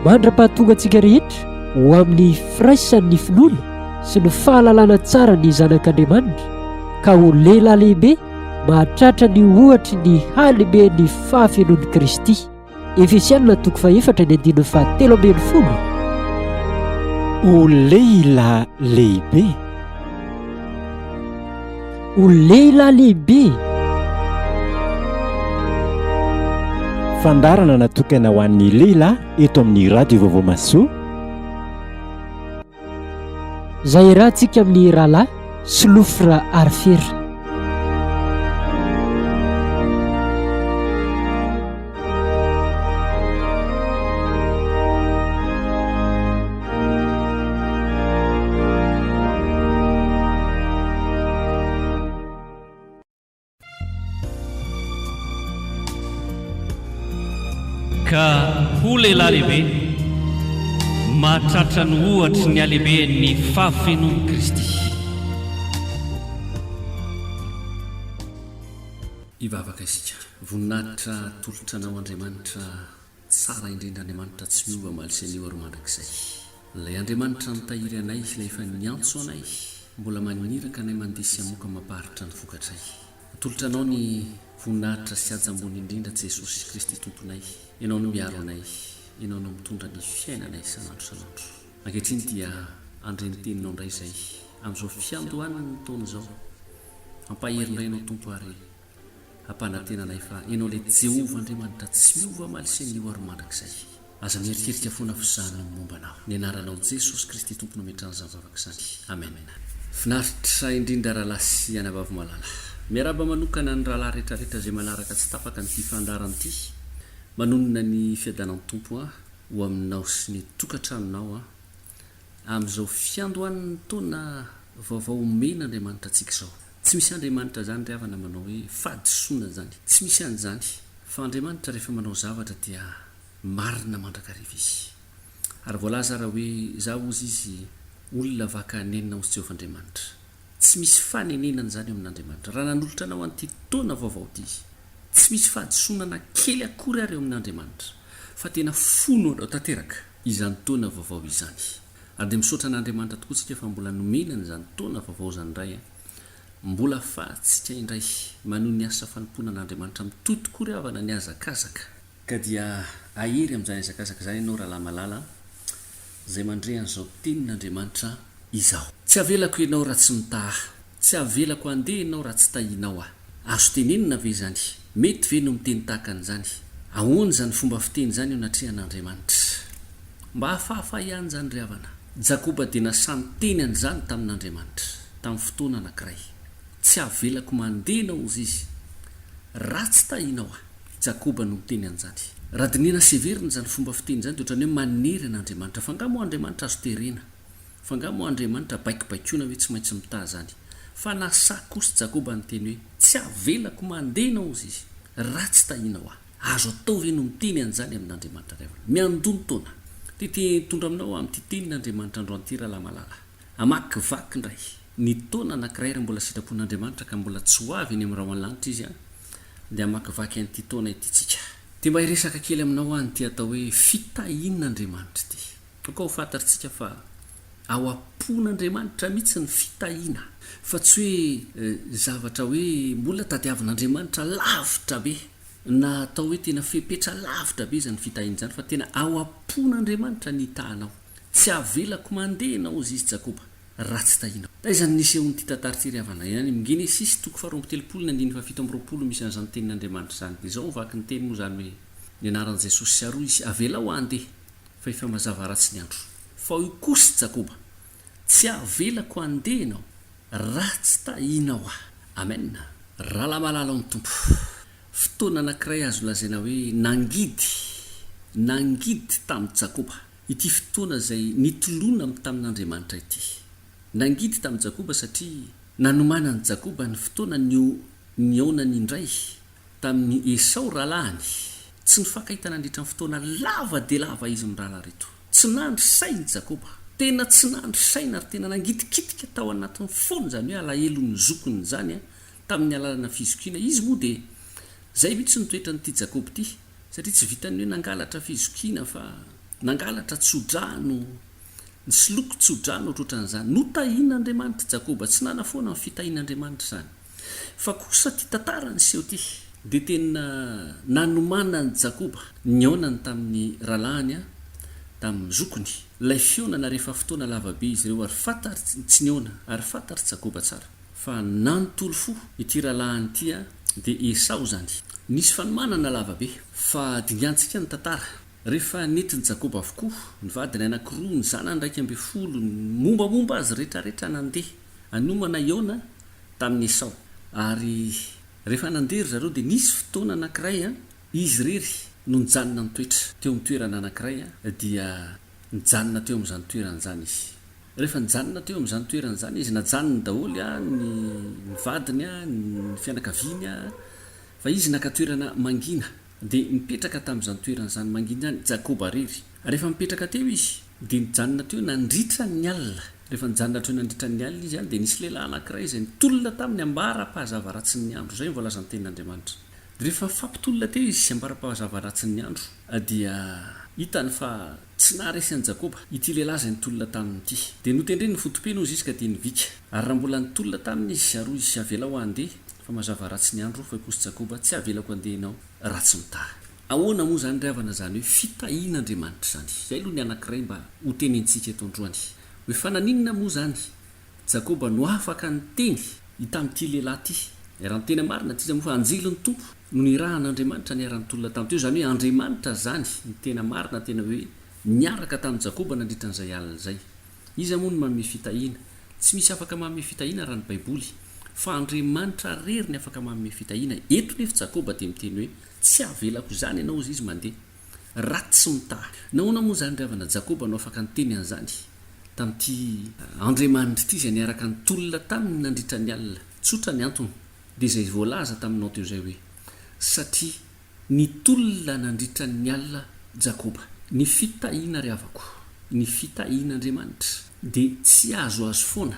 Mandra-pahatonga antsika rehetra ho amin'ny firaisan'ny finoana sy ny fahalalana tsara ny Zanak'Andriamanitra, ka ho lehilahy lehibe mahatratra ny ohatry ny halehiben'ny fahafenoan'i Kristy. Efesiana toko fahefatra ny andininy fahatelo 13. Ho lehilahy lehibe. Ho lehilahy lehibe. Fandaharana natokana ho an'ny lehilahy eto amin'ny Radio Vaovao Mahasoa. Izay iarahantsika amin'ny rahalahy Solofo Raharifera. Ka ho lehilahy lehibe, mahatratra ny ohatry ny halehiben'ny fahafenoan'i Kristy. Hivavaka isika. Voninahitra atolotra Anao Andriamanitra tsara indrindra Andriamanitra tsy miova omaly sy anio ary mandrakizay. Ilay Andriamanitra nitahiry anay, ilay efa niantso anay, mbola maniraka anay mandeha sy hamoka mampaharitra ny vokatray. Atolotra Anao ny voninahitra sy haja ambony indrindra Jesosy Kristy Tomponay. Ianao no miaro anay, Ianao no mitondra ny fiainanay isan'andro isan'andro. Ankehitriny dia handre ny Teninao indray izay, amin'izao fiandohan'ny taona izao. Ampahery indray Ianao Tompo ary Ampanantena anay fa Ianao ilay Jehovah Andriamanitra tsy miova omaly sy anio ary mandrakizay. Aza mierikerika foana f'izany no momba anao. Ny anaranao Jesosy Kristy Tompo no ametrahana izany vavaka izany. Amen. Finaritra indrindra rahalahy sy anabavy malala. Miarahaba manokana ny rahalahy rehetrarehetra izay manaraka tsy tapaka an'ity fandaharana ity. Manonona ny fiadanan'ny Tompo ho aminao sy ny tokantranonao aho. Amin'izao fiandohan'ny taona vaovao omen'Andriamanitra antsika izao. Tsy misy Andriamanitra izany ry havana manao hoe fahadisoana izany. Tsy misy an'izany. Fa Andriamanitra rehefa manao zavatra dia marina mandrakariva Izy. Ary voalaza ara hoe izaho hozy Izy olona vaka nenina hozy Jehovah Andriamanitra. Tsy misy fanenenana izany eo amin'Andriamanitra. Raha nanolotra anao an'ity taona vaovao ity Izy. Tsy misy fahadisoana na kely akory ary eo amin'Andriamanitra. Fa tena fo no anao tanteraka. Izany taona vaovao izany. Ary dia misaotra an'Andriamanitra tokoa tsika fa mbola nomena an'izany taona vaovao izany indray an. Mbola afahantsika indray manohy ny asa fanompoana an'Andriamanitra mitohy tokoa ry havana ny hazakazaka. Ka dia ahery amin'izany hazakazaka izany ianao rahalahy malala an, izay mandre an'izao tenin'Andriamanitra izao. Tsy avelako ianao raha tsy mitaha ahy. Tsy avelako handeha ianao raha tsy tahianao aho. Azo tenenina ve izany? Mety ve no miteny tahaka an'izany? Ahoana izany fomba fiteny izany eo anatrehan'Andriamanitra? Mba hafahafa ihany izany ry havana. Jakoba dia nasahy niteny an'izany tamin'Andriamanitra, tamin'ny fotoana anankiray. Tsy avelako mandeha ianao, hozy izy, raha tsy tahianao aho. Jakoba no niteny an'izany. Raha dinihana sy heverina izany fomba fiteny izany dia ohatran'ny hoe manery an'Andriamanitra. Fa angaha moa Andriamanitra azo terena? Fa angaha moa Andriamanitra baikobaikoana hoe tsy maintsy mitaha izany? Fa nasahy kosa Jakoba niteny hoe, Tsy avelako mandeha ianao, hozy izy, raha tsy tahianao aho. Azo atao ve no miteny an'izany amin'Andriamanitra ray havana? Miandoha ny taona. Te te hitondra aminao aho amin'ity tenin'Andriamanitra androany ity rahalahy malala. Hamakivaky indray ny taona anankiray raha mbola sitrapon'Andriamanitra ka mbola tsy ho avy eny amin'ny rahon'ny lanitra Izy an, dia hamakivaky an'ity taona ity tsika. Te mba hiresaka kely aminao aho an'ity atao hoe fitahian'Andriamanitra ity. Aoka ho fantatrtsika fa ao am-pon'Andriamanitra mihitsy ny fitahiana, fa tsy hoe zavatra hoe mbola tadiavin'Andriamanitra lavitra be, na atao hoe tena fepetra lavitra be izany fitahiana izany, fa tena ao am-pon'Andriamanitra ny hitahanao. Tsy avelako mandeha ianao, hozy izy Jakoba, raha tsy tahianao. Taiza no nisehoan'ity tantara ity ry havana? Any amin'ny Genesisy toko faharoa amby telopolo ny andininy faha-27 misy an'izany tenin'Andriamanitra izany. Dia izao ny vaky ny teny moa izany hoe, Ny anaran'i Jesosy sy aroa izy, avelao aho handeha. Fa efa mazava ratsy ny andro. Fa hoy kosa Jakoba, Tsy havelako handeha ianao, raha tsy tahianao aho. Amen. Rahalahy malala ao amin'ny Tompo, fotoana anankiray azo lazaina hoe nangidy, nangidy tamin'i Jakoba, ity fotoana izay nitolonany tamin'Andriamanitra ity. Nangidy tamin'i Jakoba satria nanomanan'i Jakoba ny fotoana nihaonany indray Tamin'i Esao rahalahiny. Tsy nifankahita nandritra ny fotoana lava dia lava izy mirahalahy ireto. Tsy nandry saina i Jakoba. Tena tsy nandry saina ary tena nangitikitika tao anatin'ny fony izany hoe alahelon'ny zokiny izany tamin'ny alalana fizokiana. Izy moa dia izay mihitsy no toetran'ity Jakoba ity satria tsy vitan'ny hoe nangalatra fizokiana fa. Nangalatra tsodrano, nisoloky tsodrano ohatrohatran'izany. Notahian'Andriamanitra i Jakoba, tsy nanafoana ny fitahian'Andriamanitra izany. Fa kosa ity tantara niseho ity dia tena nanomanan'i Jakoba nihaonany tamin'ny rahalahiny, tamin'ny zokiny, ilay fihaonana rehefa fotoana lava be izy ireo ary fantatr'i tsy nihaona ary fantatr'i Jakoba tsara fa nanontolo fo ity rahalahiny ity dia Esao izany. Nisy fanomanana lava be. Fa dingantsika ny tantara. Rehefa nentin'i Jakoba avokoa, ny vadiny anankiroa, ny zanany 11, ny mombamomba azy rehetrarehetra nandeha hanomana hihaona tamin'i Esao. Ary rehefa nandeha ry zareo dia nisy fotoana anankiray izy irery no nijanona nitoetra teo amin'ny toerana anankiray, dia nijanona teo amin'izany toerana izany izy. Rehefa nijanona teo amin'izany toerana izany izy, najanony daholo ny ny vadiny, ny fianakaviany, fa izy naka toerana mangina. Dia nipetraka tamin'izany toerana izany mangina izany Jakoba irery. Rehefa nipetraka teo izy, dia nijanona teo nandritra ny alina. Rehefa nijanona teo nandritra ny alina izy, dia nisy lehilahy anankiray izay nitolona taminy ambara-pahazava-ratsin'ny andro. Izay no voalazan'ny Tenin'Andriamanitra. Dia rehefa nifampitolona teo izy ambara-pahazava-ratsin'ny andro, dia hitany fa tsy naharesy an'i Jakoba ity lehilahy izay nitolona taminy ity. Dia notendreny ny foto-peno hozy izy ka dia nivika. Ary raha mbola nitolona taminy izy, ary hoy izy, Avelao aho handeha, fa mazava ratsy ny andro, fa hoy kosa Jakoba, Tsy havelako handeha ianao, raha tsy mitaha. Ahoana moa izany ry havana izany hoe fitahian'Andriamanitra izany? Izay aloha ny anankiray mba ho tenenintsika eto androany. Hoe fa naninona moa izany Jakoba no afaka niteny tamin'ity lehilahy ity? Raha ny tena marina tsy iza moa fa anjelin'ny Tompo no nirahan'Andriamanitra niara-nitolona taminy teo. Izany hoe Andriamanitra izany ny tena marina tena hoe niaraka tamin'i Jakoba nandritra an'izay alina izay. Iza moa no manome fitahiana? Tsy misy afaka manome fitahiana raha ny Baiboly. Fa Andriamanitra irery ny afaka manome fitahiana. Eto nefa Jakoba dia miteny hoe Tsy avelako izany ianao hozy izy mandeha. Raha tsy mitaha. Nahoana moa izany ry havana Jakoba no afaka niteny an'izany tamin'ity Andriamanitra ity izay niaraka nitolona taminy nandritra ny alina? Tsotra ny antony, dia izay voalaza taminao teo izay hoe, satria nitolona nandritra ny alina Jakoba. Ny fitahiana ry havako, ny fitahian'Andriamanitra dia tsy azoazo foana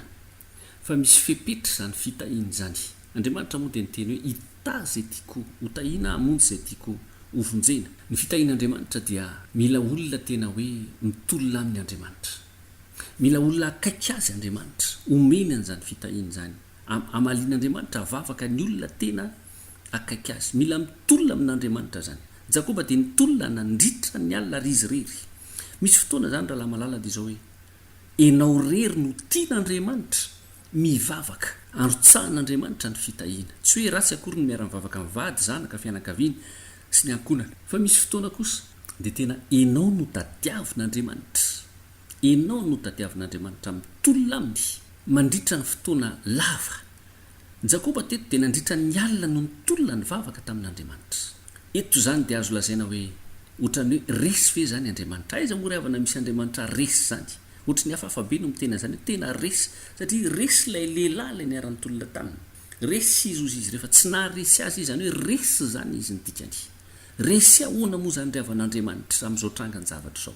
fa misy fepetra izany fitahiana izany. Andriamanitra moa dia niteny hoe, Hitahy izay tiako hotahiana, hamonjy izay tiako hovonjena. Ny fitahian'Andriamanitra dia mila olona tena hoe mitolona aminy Andriamanitra. Mila olona akaiky Azy Andriamanitra, omeny an'izany fitahiana izany. Hamalian'Andriamanitra vavaka ny olona tena akaiky Azy. Mila mitolona amin'Andriamanitra izany. Jakoba dia nitolona nandritra ny alina ary izy irery. Misy fotoana izany rahalahy malala dia izao hoe, Enao rery no tian'Andriamanitra, mivavaka, arotsahan'Andriamanitra ny fitahiana. Tsy hoe ratsy akory ny miara-mivavaka amin'ny vady, zanaka, fianakaviana, sy ny ankohonana. Fa misy fotoana kosa dia tena enao no tadiavin'Andriamanitra. Enao no tadiavin'Andriamanitra mitolona aminy mandritra ny fotoana lava. Jakoba teto dia nandritra ny alina no nitolona nivavaka tamin'Andriamanitra. Eto izany dia azo lazaina hoe ohatran'ny hoe resy ve izany Andriamanitra? Aiza moa ry havana misy Andriamanitra resy izany? Ohatry ny hafahafa be no miteny an'izany hoe tena resy satria resy ilay lehilahy ilay niara-nitolona taminy. Resy izy hozy izy rehefa tsy naharesy azy izy, izany hoe resy izany izy ny dikany. Resy ahoana moa izany ry havana Andriamanitra amin'izao trangan-javatra izao?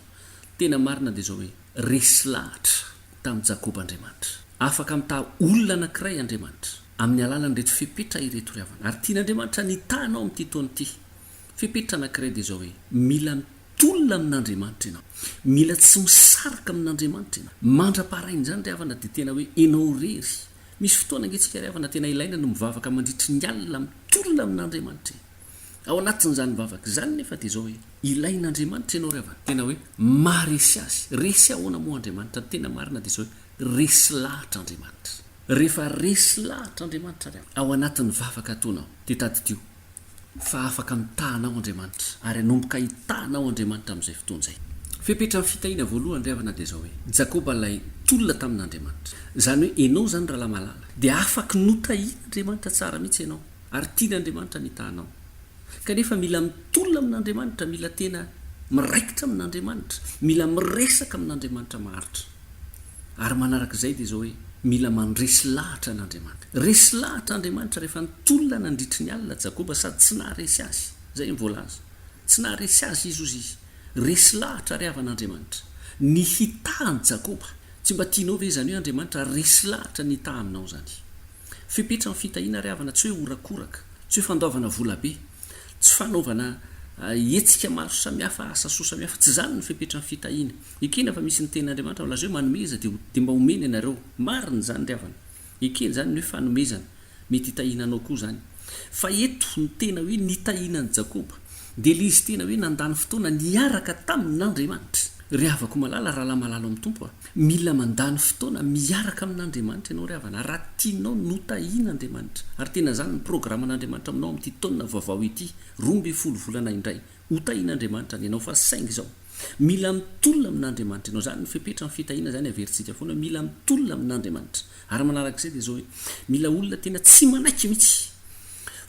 Tena marina dia izao hoe resy lahatra tamin'i Jakoba Andriamanitra. Afaka mitaha olona anankiray Andriamanitra, amin'ny alalan'ireto fepetra ireto ry havana. Ary tian'Andriamanitra ny hitaha anao amin'ity taona ity. Fepetra anankiray dia izao hoe, mila mitolona amin'Andriamanitra ianao. Mila tsy misaraka amin'Andriamanitra ianao. Mandra-paharain'izany ry havana dia tena hoe ianao irery. Misy fotoana ange tsika ry havana tena ilaina ny mivavaka mandritry ny alina mitolona amin'Andriamanitra e. Ao anatin'izany vavaka izany nefa dia izao hoe, ilain'Andriamanitra ianao ry havana. Tena hoe maharesy azy. Resy ahoana moa Andriamanitra? Ny tena marina dia izao hoe, Resy lahatra Andriamanitra. Rehefa resy lahatra Andriamanitra ry ao anatin'ny vavaka ataonao, dia tadidio fa afaka mitaha anao Andriamanitra, ary hanomboka hitaha anao Andriamanitra amin'izay fotoana izay. Fepetran'ny fitahiana voalohany ry havana dia izao hoe, Jakoba ilay tolona tamin'Andriamanitra. Izany hoe ianao izany rahalahy malala, dia afaky notahian'Andriamanitra tsara mihitsy ianao, ary tian'Andriamanitra ny hitaha anao. Kanefa mila mitolona amin'Andriamanitra, mila tena miraikitra amin'Andriamanitra, mila miresaka amin'Andriamanitra maharitra. Ary manaraka izay dia izao hoe, mila mandresy lahatra an'Andriamanitra. Resy lahatra Andriamanitra rehefa nitolona nandritry ny alina Jakoba sady tsy naharesy azy. Izay no voalaza. Tsy naharesy azy izy hozy izy. Resy lahatra ary havan'Andriamanitra. Ny hitaha an'i Jakoba. Tsy mba tianao ve izany hoe Andriamanitra resy lahatra ny hitaha aminao izany? Fepetra ny fitahiana ry havana tsy hoe horakoraka, tsy hoe fandoavana vola be, tsy fanaovana. hetsika maro samihafa, asa soa samihafa. Tsy izany no fepetran'ny fitahiana. Ekena fa misy ny tenin'Andriamanitra milaza hoe manomeza dia dia mba homena ianareo. Marina izany ry havana. Ekena izany ny hoe fanomezana. Mety hitahiana anao koa izany. Fa eto ny tena hoe nitahiana an'i Jakoba dia ilay izy tena hoe nandany fotoana niaraka tamin'Andriamanitra. Ry havako malala, rahalahy malala ao amin'ny Tompo a! Mila mandany fotoana miaraka amin'Andriamanitra ianao ry havana raha tianao ny hotahian'Andriamanitra. Ary tena izany ny programan'Andriamanitra aminao amin'ity taona vaovao ity, 12 volana indray. Hotahian'Andriamanitra ny ianao fa saingy izao, mila mitolona amin'Andriamanitra ianao. Izany ny fepetra ny fitahiana izany averintsika foana hoe mila mitolona amin'Andriamanitra. Ary manarak'izay dia izao hoe mila olona tena tsy manaiky mihitsy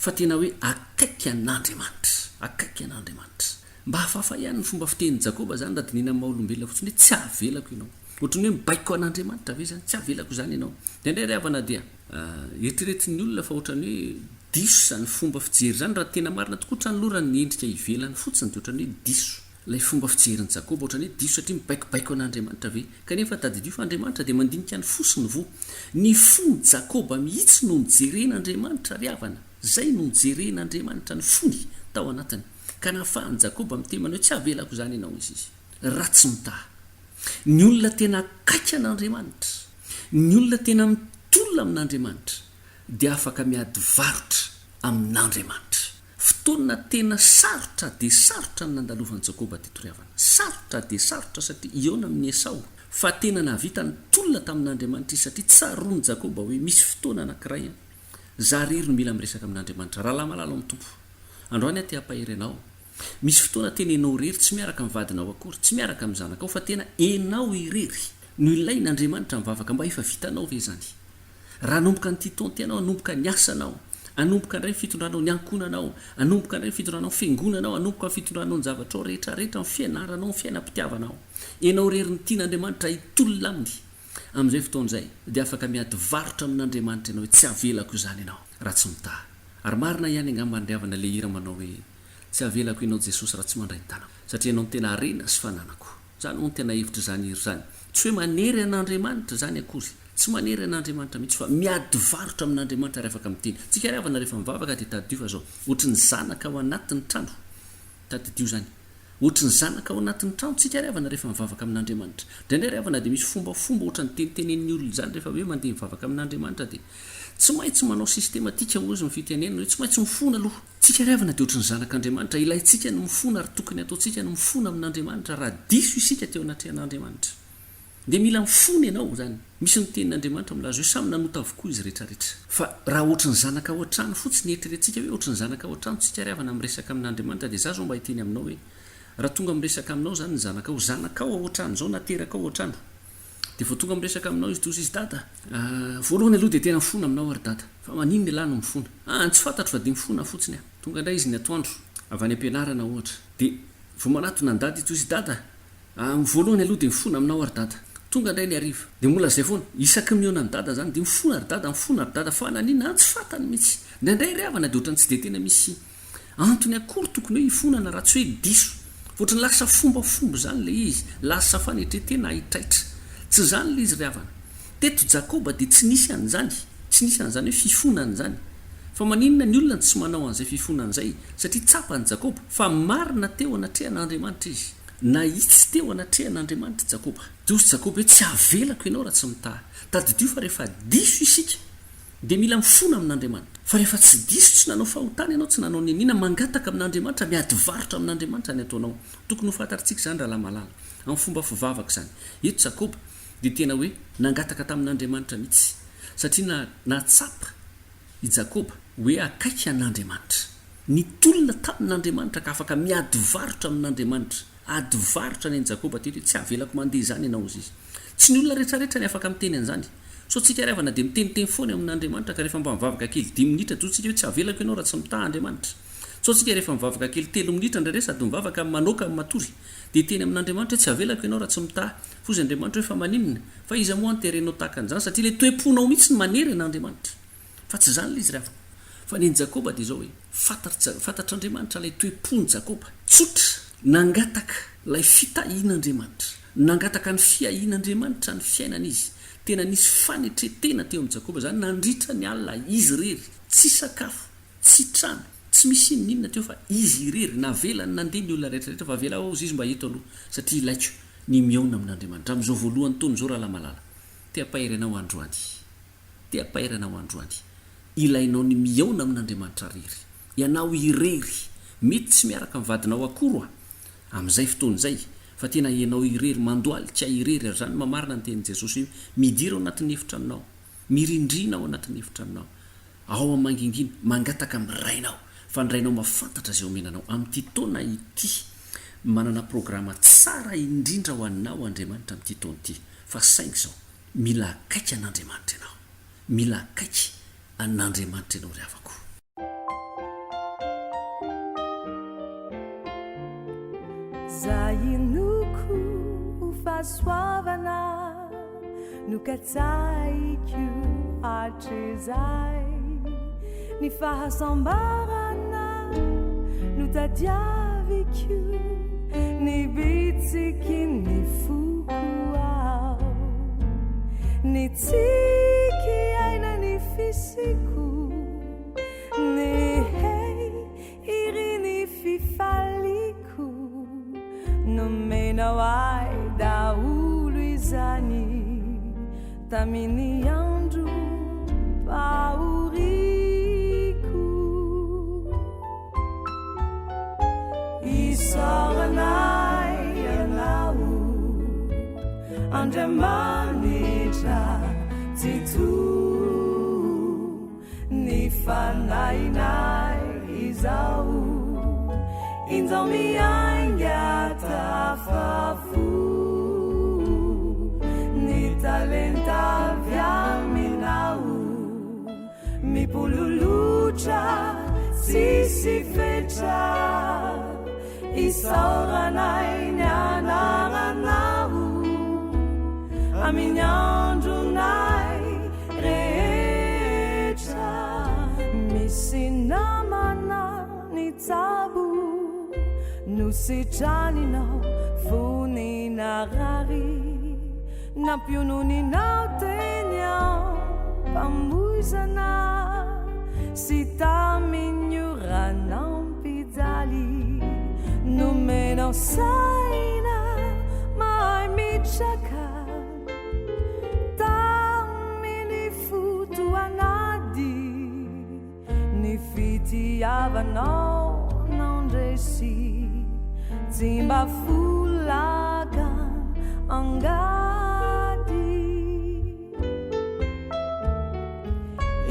fa tena hoe akaiky an'Andriamanitra, akaiky an'Andriamanitra. Mba hafahafa ihany ny fomba fitenin'i Jakoba izany raha dinihina amin'ny maha olombelona fotsiny hoe tsy avelako ianao. Ohatran'ny hoe mibaiko an'Andriamanitra ve izany? Tsy avelako izany ianao. Indraindray ry havana dia eritreretin'ny olona fa ohatran'ny hoe diso izany fomba fijery izany, raha tena marina tokoa ohatran'ny aloha raha ny endrika ivelany fotsiny dia ohatran'ny hoe diso. Ilay fomba fijerin'i Jakoba ohatran'ny hoe diso satria mibaikobaiko an'Andriamanitra ve? Kanefa tadidio fa Andriamanitra dia mandinika ny fo sy ny voa. Ny fon'i Jakoba mihitsy no nojeren'Andriamanitra ry havana. Izay no nojeren'Andriamanitra, ny fony tao anatiny. Ka nahafahan'i Jakoba miteny manao hoe tsy avelako izany ianao izy izy. Raha tsy mitaha. Ny olona tena akaiky an'Andriamanitra, ny olona tena mitolona amin'Andriamanitra dia afaka miady varotra amin'Andriamanitra. Fotoana tena sarotra dia sarotra ny nandalovan'i Jakoba teto ry havana. Sarotra dia sarotra satria hihaona amin'i Esao. Fa tena nahavita nitolona tamin'Andriamanitra izy satria tsaroan'i Jakoba hoe misy fotoana anankiray an, za irery no mila miresaka amin'Andriamanitra. Rahalahy malala ao amin'ny Tompo, androany aho te hampahery anao. Misy fotoana tena ianao irery, tsy miaraka amin'ny vadinao akory, tsy miaraka amin'ny zanakao fa tena enao irery no ilain'Andriamanitra mivavaka. Mba efa vitanao ve izany? Raha hanomboka an'ity taona ity ianao, hanomboka ny asanao, hanomboka indray ny fitondranao ny ankohonanao, hanomboka indray ny fitondranao ny fiangonanao, hanomboka ny fitondranao ny zavatrao rehetra rehetra, ny fianaranao, ny fiainam-pitiavanao. Ianao irery no tian'Andriamanitra hitolona aminy. Amin'izay fotoana izay, dia afaka miady varotra amin'Andriamanitra ianao hoe tsy avelako izany ianao raha tsy mitaha. Ary marina ihany angamba ry havana ilay hira manao hoe Tsy avelako ianao Jesosy raha tsy mandray ny tanako, satria ianao no tena harena sy fananako. Izany moa no tena hevitr'izany hira izany. Tsy hoe manery an'Andriamanitra izany akory. Tsy manery an'Andriamanitra mihitsy fa miady varotra amin'Andriamanitra ary afaka miteny. Tsika ry havana rehefa mivavaka dia tadidio fa zao, ohatry ny zanaka ao anatin'ny trano. Tadidio izany. Ohatry ny zanaka ao anatin'ny trano tsika ry havana rehefa mivavaka amin'Andriamanitra. Indraindray ry havana dia misy fombafomba ohatran'ny tenitenenin'ny olona izany rehefa hoe mandeha mivavaka amin'Andriamanitra dia tsy maintsy manao systematique hozy ny fitenenana hoe tsy maintsy mifona aloha. Tsika ry havana dia ohatry ny zanak'Andriamanitra, ilaintsika ny mifona ary tokony ataontsika ny mifona amin'Andriamanitra raha diso isika teo anatrehan'Andriamanitra. Dia mila mifona ianao izany. Misy ny tenin'Andriamanitra milaza hoe samy nanota avokoa izy rehetrarehetra. Fa raha ohatry ny zanaka ao an-trano fotsiny, eritreretintsika hoe ohatry ny zanaka ao an-trano tsika ry havana miresaka amin'Andriamanitra dia za zao mba hiteny aminao hoe raha tonga miresaka aminao izany ny zanakao, zanakao ao an-trano izao naterakao ao an-trano dia vao tonga miresaka aminao izy dia hozy izy dada ah, voalohany aloha dia tena mifona aminao aho ry dada fa maninona ialahy no mifona? Ah, tsy fantatro fa dia mifona fotsiny aho. Tonga indray izy ny atoandro avy any am-pianarana ohatra dia vao manatona an'i dada izy dia hozy izy dada Amin'ny voalohany aloha dia mifona aminao aho ry dada. Tonga indray ny hariva. Dia mbola izay foana. Isaky ny mihaona an'i dada izany dia mifona ry dada, mifona ry dada. Fa naninona an? Tsy fantany mihitsy. Indraindray ry havana dia ohatran'ny tsy dia tena misy antony akory tokony hoe hifonana raha tsy hoe diso. Fa ohatran'ny lasa fombafomba izany ilay izy. Lasa fanetren-tena haitraitra. Tsy izany ilay izy ry havana. Teto Jakoba dia tsy nisy an'izany. Tsy nisy an'izany hoe fifonana izany. Fa maninona ny olona no tsy manao an'izay fifonana izay? Satria tsapan'i Jakoba fa marina teo anatrehan'Andriamanitra izy. Nahitsy teo anatrehan'Andriamanitra i Jakoba. Dia hoy Jakoba hoe, Tsy havelako ianao raha tsy mitaha. Tadidio fa rehefa diso isika, dia mila mifona amin'Andriamanitra. Fa rehefa tsy diso, tsy nanao fahotana ianao, tsy nanao niniana, mangataka amin'Andriamanitra, miady varotra amin'Andriamanitra ny ataonao. Tokony ho fantatritsika izany, rahalahy malala, amin'ny fomba fivavaka izany. Eto Jakoba dia tena hoe nangataka tamin'Andriamanitra mihitsy, satria nahatsapa i Jakoba hoe akaiky an'Andriamanitra. Nitolona tamin'Andriamanitra ka afaka miady varotra amin'Andriamanitra. Ady varotra ny an'i Jakoba teto hoe tsy avelako mandeha izany ianao hozy izy. Tsy ny olona rehetrarehetra ny afaka miteny an'izany. Sao tsika ry havana dia miteniteny foana eo amin'Andriamanitra ka rehefa mba mivavaka kely dimy minitra dia hoy tsika hoe tsy avelako ianao raha tsy mitaha Andriamanitra. Sao tsika rehefa mivavaka kely telo minitra indraindray sady mivavaka manoaka matory dia hiteny amin'Andriamanitra hoe tsy avelako ianao raha tsy mitaha. Hozy Andriamanitra hoe fa maninona? Fa iza moa anterenao tahaka an'izany satria ilay toe-ponao mihitsy no manery an'Andriamanitra. Fa tsy izany ilay izy ry havana. Fa ny an'i Jakoba dia izao hoe, fantatr'i, fantatr'Andriamanitra ilay toe-pon'i Jakoba. Tsotra, nangataka ilay fitahian'Andriamanitra, nangataka ny fiahian'Andriamanitra ny fiainany izy. Tena nisy fanetren-tena teo amin'i Jakoba izany nandritra ny alina, izy irery, tsy sakafo, tsy trano. Tsy misy inon'inona teo fa izy irery, navelany nandeha ny olona rehetra rehetra fa avelao aho izy mba eto aloha satria ilaiko ny mihaona amin'Andriamanitra. Amin'izao voalohan'ny taona izao rahalahy malala, te hampahery anao androany. Te hampahery anao androany. Ilainao ny mihaona amin'Andriamanitra rery. Ianao irery. Mety tsy miaraka amin'ny vadinao akory a! Amin'izay fotoana izay, fa tena ianao irery, mandohalika irery, ary izany no mamarina ny tenin'i Jesosy hoe, Midira ao anatin'ny efitranonao, mirindrina ao anatin'ny efitranonao, ao amin'ny mangingina, mangataka amin'ny Rainao, fa ny Rainao mahafantatra izay omena anao. Amin'ity taona ity, manana programa tsara indrindra ho anao Andriamanitra amin'ity taona ity. Fa saingy izao, mila akaiky an'Andriamanitra ianao. Mila akaiky an'Andriamanitra ianao ry havako. Za inoako ho fahasoavana no katsahiko hatrizay Ny fahasambarana no tadiaviko Ny bitsiky ny foko aho Ny tsiky aina ny fisiko Ny hehy iry ny fifaliako Nomenao ahy daholo izany Tamin'ny andro pahoriako Isaoranay Ianao Andriamanitra Tsitoha Ny fanahinay izao Injao miainga tafafo Ny talenta avy aminao Mipololotra tsisy fetra Isaoranay ny anaranao Amin'ny andronay rehetra Misy namana nitsabo Nositraninao fony narary Nampiononinao teny am-pamoizana Sy tamin'ny ora nampijaly Nomenao saina mahay mitraka Tamin'ny fotoan'ady Ny fitiavanao nandresy Tsy mba folaka angady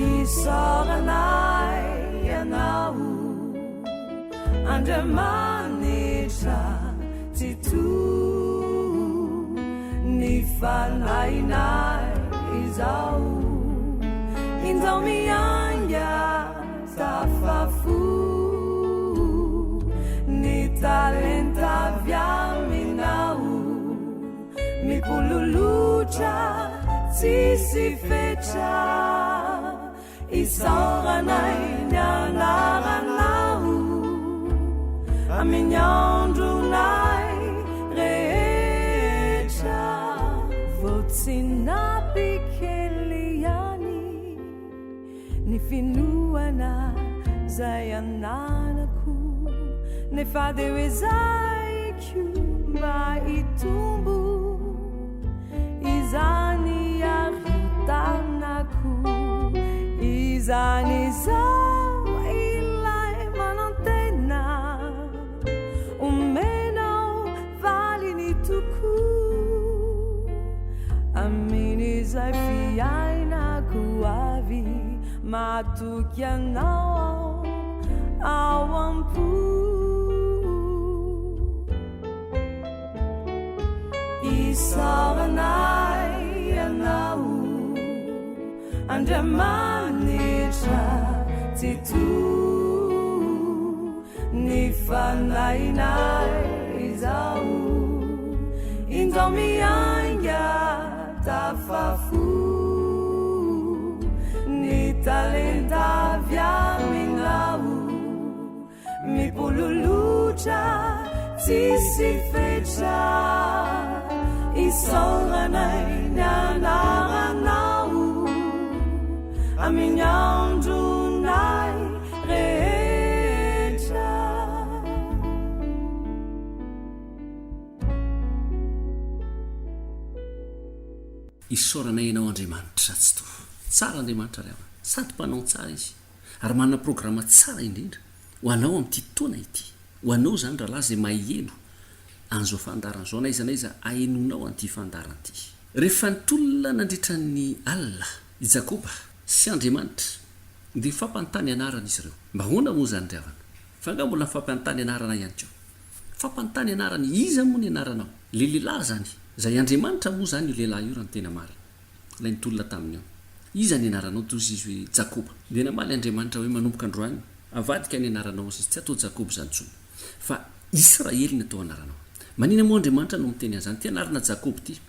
Isaoranay Ianao Andriamanitra Tsitoha Ny fanahinay izao Injao miainga tafafo Ny talenta avy aminao Mipololotra tsisy fetra Isaoranay ny anaranao Amin'ny andronay rehetra Vao tsy nampikely ihany Ny finoana zay ananako Nefa dia ho ezahiko mba hitombo Izany ary ho tanako Izany izao ilay manantena Omenao valiny tokoa Amin'izay fiainako avy Matoky anao aho ao am-po Isaoranay Ianao Andriamanitra Tsitoha Ny fanahinay izao Injao miainga tafafo Ny talenta avy aminao Mipololotra tsisy fetra Isaoranay ny anaranao Amin'ny andronay rehetra. Isaoranay Ianao Andriamanitra Tsitoha. Tsara Andriamanitra ry havana. Sady mpanao ny tsara Izy. Ary manana programa tsara indrindra ho anao amin'ity taona ity. Ho anao izany rahalahy izay maheno an'izao fandaharana izao, na aiza na aiza ahenoanao an'ity fandaharana ity. Rehefa nitolona nandritra ny alina i Jakoba sy Andriamanitra, dia nifampanontany anarana izy ireo. Mba ahoana moa izany ry havana? Fa angaha mbola mifampanontany anarana ihany koa? Mifampanontany anarana, iza moa ny anaranao? Ilay lehilahy izany, izay Andriamanitra moa izany io lehilahy io raha ny tena marina. Ilay nitolona taminy io. Iza ny anaranao? Toy izy hoe Jakoba. Dia namaly Andriamanitra hoe, Manomboka androany, avadika ny anaranao izy, tsy atao Jakoba izany intsony, fa Israely no atao anaranao. Maninona moa Andriamanitra no miteny an'izany? Ity anarana Jakoba ity,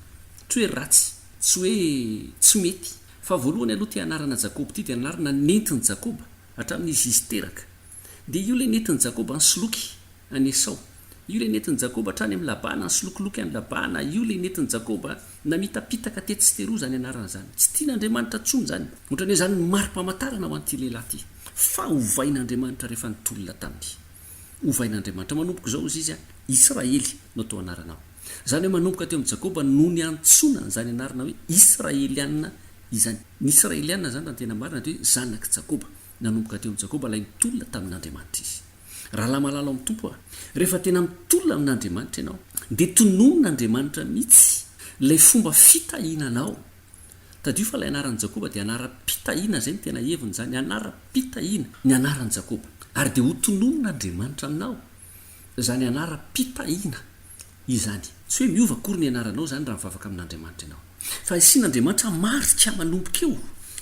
tsy hoe ratsy, tsy hoe tsy mety. Fa voalohany aloha ity anarana Jakoba ity dia anarana nentin'i Jakoba hatramin'izy izy teraka. Dia io ilay nentin'i Jakoba nisoloky an'i Esao. Io ilay nentin'i Jakoba hatrany amin'i Labana, nisolokiloky an'i Labana. Io ilay nentin'i Jakoba namitapitaka tetsy sy teroa izany anarana izany. Tsy tian'Andriamanitra intsony izany. Ohatran'ny hoe izany no mari-pamantarana ho an'ity lehilahy ity. Fa hovain'Andriamanitra rehefa nitolona taminy. Hovain'Andriamanitra. Manomboka izao, hozy izy, Israely no atao anaranao. Izany hoe manomboka teo amin'i Jakoba no niantsoana an'izany anarana hoe Israeliana izany. Ny Israeliana izany raha ny tena marina dia hoe zanak'i Jakoba. Nanomboka teo amin'i Jakoba ilay nitolona tamin'Andriamanitra izy. Rahalahy malala ao amin'ny Tompo a! Rehefa tena mitolona amin'Andriamanitra ianao, dia tononin'Andriamanitra mihitsy ilay fomba fitahiana anao. Tadidio fa ilay anaran'i Jakoba dia anaram-pitahiana, izay no tena heviny izany, anaram-pitahiana ny anaran'i Jakoba. Ary dia hotononin'Andriamanitra aminao izany anaram-pitahiana izany. Tsy hoe miova akory ny anaranao izany raha mivavaka amin'Andriamanitra ianao. Fa asian'Andriamanitra marika manomboka eo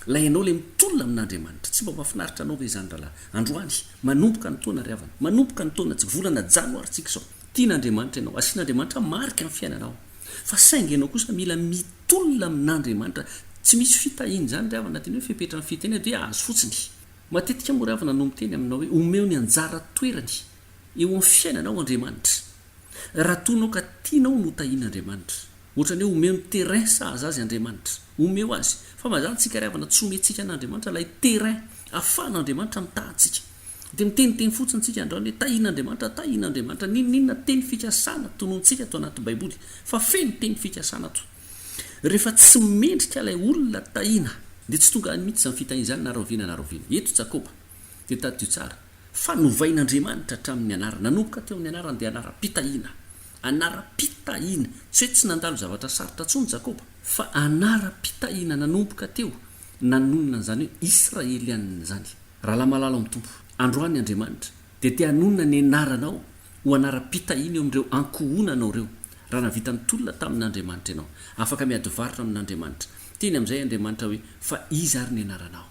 ilay ianao ilay mitolona amin'Andriamanitra. Tsy mba mahafinaritra anao ve izany rahalahy? Androany, manomboka ny taona ry havana. Manomboka ny taona, tsy volana janoary tsika izao. Tian'Andriamanitra ianao. Asian'Andriamanitra marika ny fiainanao. Fa saingy ianao kosa mila mitolona amin'Andriamanitra. Tsy misy fitahiana izany ry havana, dia ny hoe fepetra ny fitahiana dia azo fotsiny. Matetika moa ry havana no miteny aminao hoe omeo ny anjara toerany eo amin'ny fiainanao Andriamanitra. Raha toa anao ka tianao no tahian'Andriamanitra. Ohatran'ny hoe omeo ny terrain sahaza azy Andriamanitra. Omeo azy. Fa mazàna tsika ry havana tsy omentsika an'Andriamanitra ilay terrain afahan'Andriamanitra mitaha antsika. Dia miteniteny fotsiny tsika androany hoe tahian'Andriamanitra, tahian'Andriamanitra. N'inon'inona teny fikasana tonontsika ato anaty baiboly. Fa feno teny fikasana ato. Rehefa tsy mendrika ilay olona tahiana dia tsy tonga any mihitsy izany fitahiana izany na rahoviana na rahoviana. Eto Jakoba dia tadidio tsara fa novain'Andriamanitra hatramin'ny anarana. Nanomboka teo amin'ny anarany dia anaram-pitahiana. Anaram-pitahiana. Tsy hoe tsy nandalo zavatra sarotra intsony Jakoba, fa anaram-pitahiana nanomboka teo nanonona an'izany hoe Israelianina izany. Rahalahy malala ao amin'ny Tompo, androany Andriamanitra dia te hanonona ny anaranao ho anaram-pitahiana eo amin'ireo ankohonanao ireo. Raha nahavita nitolona tamin'Andriamanitra ianao, afaka miady varotra amin'Andriamanitra. Teny amin'izay Andriamanitra hoe, Fa iza ary ny anaranao?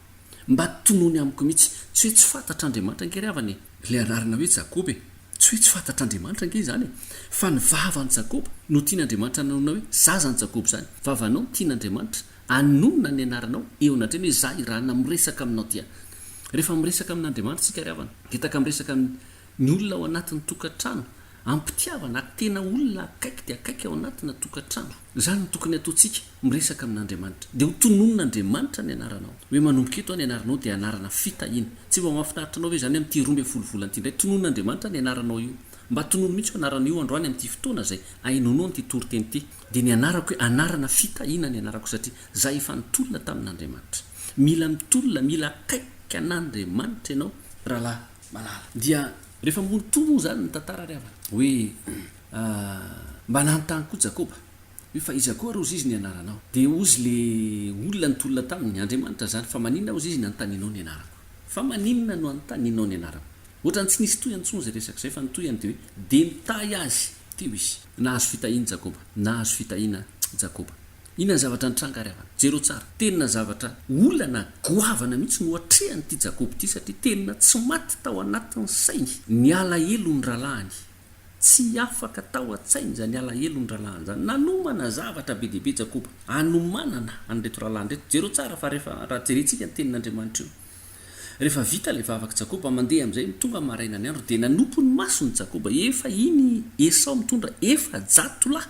Mba tonony amiko mihitsy. Tsy hoe tsy fantatr'Andriamanitra ange ry havana e! Ilay anarana hoe Jakoba e! Tsy hoe tsy fantatr'Andriamanitra ange izany e! Fa ny vavan'i Jakoba no tian'Andriamanitra hanonona hoe zazan'i Jakoba izany. Vavanao no tian'Andriamanitra hanonona ny anaranao eo anatrehany hoe za i Rana miresaka aminao ty a! Rehefa miresaka amin'Andriamanitra isika ry havana dia tahaka miresaka amin'ny olona ao anatin'ny tokantrano am-pitiavana, tena olona akaiky dia akaiky ao anatina tokantrano. Izany no tokony hataontsika, miresaka amin'Andriamanitra. Dia ho tononin'Andriamanitra ny anaranao. Hoe manomboka eto ny anaranao dia anarana fitahiana. Tsy mba mahafinaritra anao ve izany amin'ity 12 volana ity indray? Tononin'Andriamanitra ny anaranao io. Mba tonony mihitsy io anarana io androany amin'ity fotoana izay ahenoanao an'ity toriteny ity. Dia ny anarako hoe anarana fitahiana ny anarako satria za efa nitolona tamin'Andriamanitra. Mila mitolona, mila akaiky an'Andriamanitra ianao rahalahy malala. Dia rehefa mbola moa izany ny tantara ry havana hoe mba nanontany koa Jakoba hoe fa iza koa ary hozy izy ny anaranao? Dia hozy le olona nitolona taminy, Andriamanitra izany, fa maninona hozy izy nanontanianao ny anarako? Fa maninona no anontanianao ny anarako? Ohatran'ny tsy nisy tohiny intsony izay resaka izay fa ny tohiny dia hoe dia nitahy azy teo izy. Nahazo fitahiana Jakoba. Nahazo fitahiana Jakoba. Inona ny zavatra nitranga ry havana? Jereo tsara. Tena zavatra olana goavana mihitsy no atrehan'ity Jakoba ity satria tena tsy maty tao anatin'ny sainy ny alahelon'ny rahalahiny. Tsy afaka tao an-tsainy izany alahelon'ny rahalahiny izany. Nanomana zavatra be dia be Jakoba hanomanana an'ireto rahalahiny ireto. Jereo tsara fa rehefa raha jerentsika ny tenin'Andriamanitra io. Rehefa vita ilay vavak'i Jakoba, mandeha amin'izay, tonga maraina ny andro, dia nanopy ny masony Jakoba, efa iny Esao mitondra 400 lahy,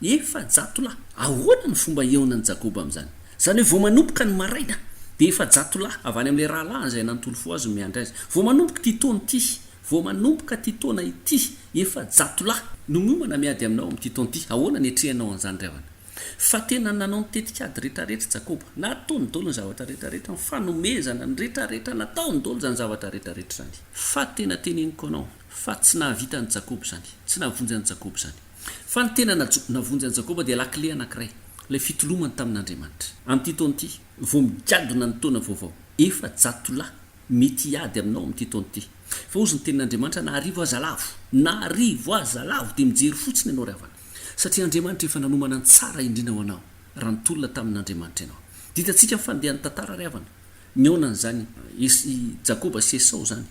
400 lahy. Ahoana ny fomba hihaonan'i Jakoba amin'izany? Izany hoe vao manomboka ny maraina, dia 400 lahy avy any amin'ilay rahalahiny izay nanontolo fo azy no miandry azy. Vao manomboka ity taona ity, vao manomboka ity taona ity, 400 lahy no miomana miady aminao amin'ity taona ity. Ahoana ny hiatrehanao an'izany ry havana? Fa tena nanao ny tetikady rehetrarehetra Jakoba. Nataony daholo ny zavatra rehetrarehetra, ny fanomezana, ny rehetrarehetra, nataony daholo izany zavatra rehetrarehetra izany. Fa tena teneniko anao, fa tsy nahavita an'i Jakoba izany. Tsy nahavonjy an'i Jakoba izany. Fa ny tena nahavonjy an'i Jakoba dia lakile anankiray, ilay fitolomany tamin'Andriamanitra. Amin'ity taona ity, vao migadona ny taona vaovao, 400 lahy mety hiady aminao amin'ity taona ity. Fa hozy ny tenin'Andriamanitra, na arivo aza lavo, na arivo aza lavo, dia mijery fotsiny ianao ry havana. Satria Andriamanitra efa nanomana ny tsara indrindra ho anao, raha nitolona tamin'Andriamanitra ianao. Dia hitantsika ny fandehan'ny tantara ry havana. Nihaonana izany i Jakoba sy Esao izany.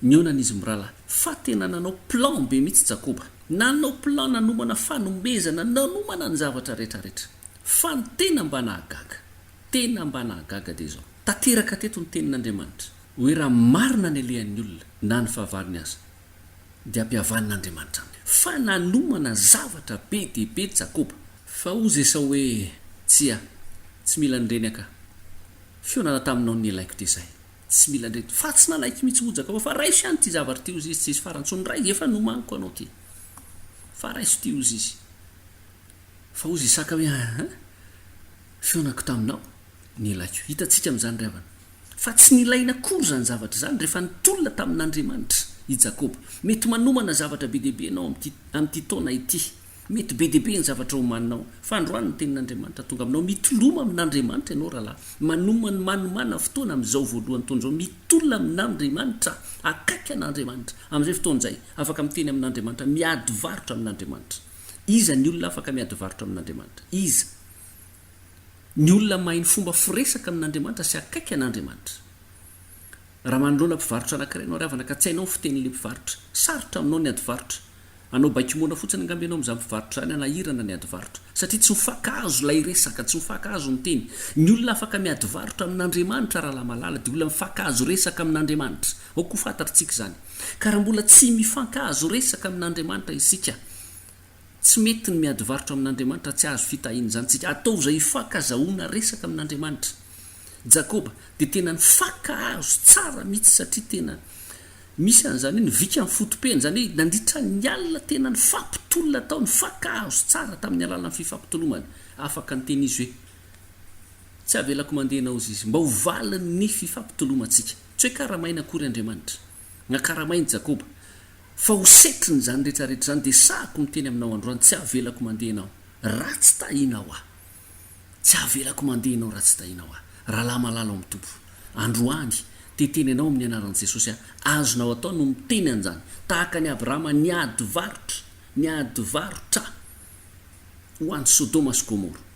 Nihaonana izy mirahalahy. Fa tena nanao plan be mihitsy Jakoba. Nanao plan nanomana fanomezana, nanomana ny zavatra rehetra rehetra. Fa ny tena mba nahagaga, tena mba nahagaga dia izao. Tanteraka teto ny tenin'Andriamanitra, hoe raha marina ny alehan'ny olona, na ny fahavalony aza, dia ampihavan'Andriamanitra aminy. Fa nanomana zavatra be dia be Jakoba. Fa hozy Esao hoe, Tsia, tsy mila an'ireny aho ka. Fihaonana taminao no nilaiko dia izay. Tsy mila an'ireto. Fa tsy nanaiky mihitsy moa Jakoba fa raiso ihany ity zavatra ity hozy izy, tsy hisy farany intsony. Ray, efa nomaniko anao ity. Fa raiso ity hozy izy. Fa hozy Isaka hoe, Aa, fihaonako taminao no ilaiko. Hitantsika amin'izany ry havana. Fa tsy nilaina akory izany zavatra izany rehefa nitolona tamin'Andriamanitra i Jakoba. Mety manomana zavatra be dia be ianao amin'ity amin'ity taona ity. Mety be dia be ny zavatra omaninao. Fa androany ny tenin'Andriamanitra tonga aminao. Mitoloma amin'Andriamanitra ianao rahalahy. Manomana manomàna fotoana amin'izao voalohan'ny taona izao. Mitolona amin'Andriamanitra. Akaiky an'Andriamanitra. Amin'izay fotoana izay, afaka miteny amin'Andriamanitra. Miady varotra amin'Andriamanitra. Iza ny olona afaka miady varotra amin'Andriamanitra? Iza? Ny olona mahay ny fomba firesaka amin'Andriamanitra sy akaiky an'Andriamanitra. Raha manoloana mpivarotra anankiray ianao ry havana ka tsy hainao ny fitenin'ilay mpivarotra, sarotra aminao ny ady varotra. Hanao baiko moana fotsiny angamba ianao amin'izany mpivarotra izany hanahirana ny ady varotra. Satria tsy mifankahazo ilay resaka, tsy mifankahazo ny teny. Ny olona afaka miady varotra amin'Andriamanitra rahalahy malala dia olona mifankahazo resaka amin'Andriamanitra. Aoka ho fantatritsika izany. Ka raha mbola tsy mifankahazo resaka amin'Andriamanitra isika, Tsy mety ny miady varotra amin'Andriamanitra, tsy hahazo fitahiana izany tsika. Ataovy izay hifankazahoana resaka amin'Andriamanitra. Jakoba dia tena nifankahazo tsara mihitsy satria tena misy an'izany hoe nivika ny foto-peny, izany hoe nandritra ny alina tena nifampitolona tao, nifankahazo tsara tamin'ny alalan'ny fifampitolomana. Afaka niteny izy hoe, Tsy avelako mandeha ianao izy, mba ho valin'ny fifampitolomantsika. Tsy hoe karamaina akory Andriamanitra. Nakaramain'i Jakoba. Fa ho setriny izany rehetra rehetra izany dia sahako miteny aminao androany tsy avelako mandeha ianao raha tsy tahinao aho. Tsy avelako mandeha ianao raha tsy tahinao aho. Rahalahy malala ao amin'ny Tompo. Androany te hiteny anao amin'ny anaran'i Jesosy aho. Azonao atao no miteny an'izany. Tahaka an'i Abrahama niady varotra, niady varotra ho an'i Sodoma sy Gomoro.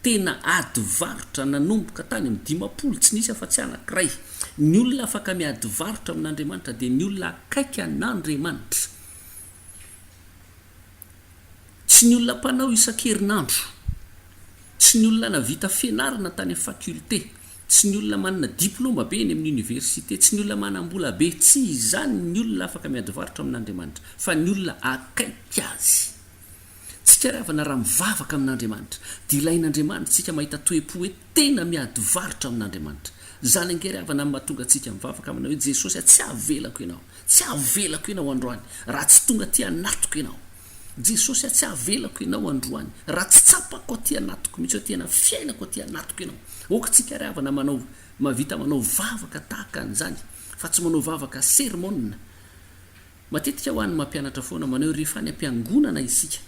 Tena ady varotra nanomboka tany amin'ny 50, tsy nisy afa-tsy anankiray. Ny olona afaka miady varotra amin'Andriamanitra dia ny olona akaiky an'Andriamanitra. Tsy ny olona mpanao isan-kerinandro, tsy ny olona navita fianarana tany amin'ny faculté, tsy ny olona manana diploma be eny amin'ny université, tsy ny olona manam-bola be, tsy izany ny olona afaka miady varotra amin'Andriamanitra, fa ny olona akaiky Azy. Tsika ry havana raha mivavaka amin'Andriamanitra dia ilain'Andriamanitra tsika mahita toe-po hoe tena miady varotra amin'Andriamanitra. Zany ange ry havana no mahatonga antsika mivavaka manao hoe Jesosy a tsy avelako ianao, tsy avelako ianao androany raha tsy tonga aty anatiko ianao. Jesosy a tsy avelako ianao androany raha tsy tsapako aty anatiko mihitsy hoe tena fiainako aty anatiko ianao. Aoka tsika ry havana manao mahavita manao vavaka tahaka an'izany fa tsy manao vavaka sermon. Matetika hoa ny mampianatra foana manao hoe rehefa any am-piangonana isika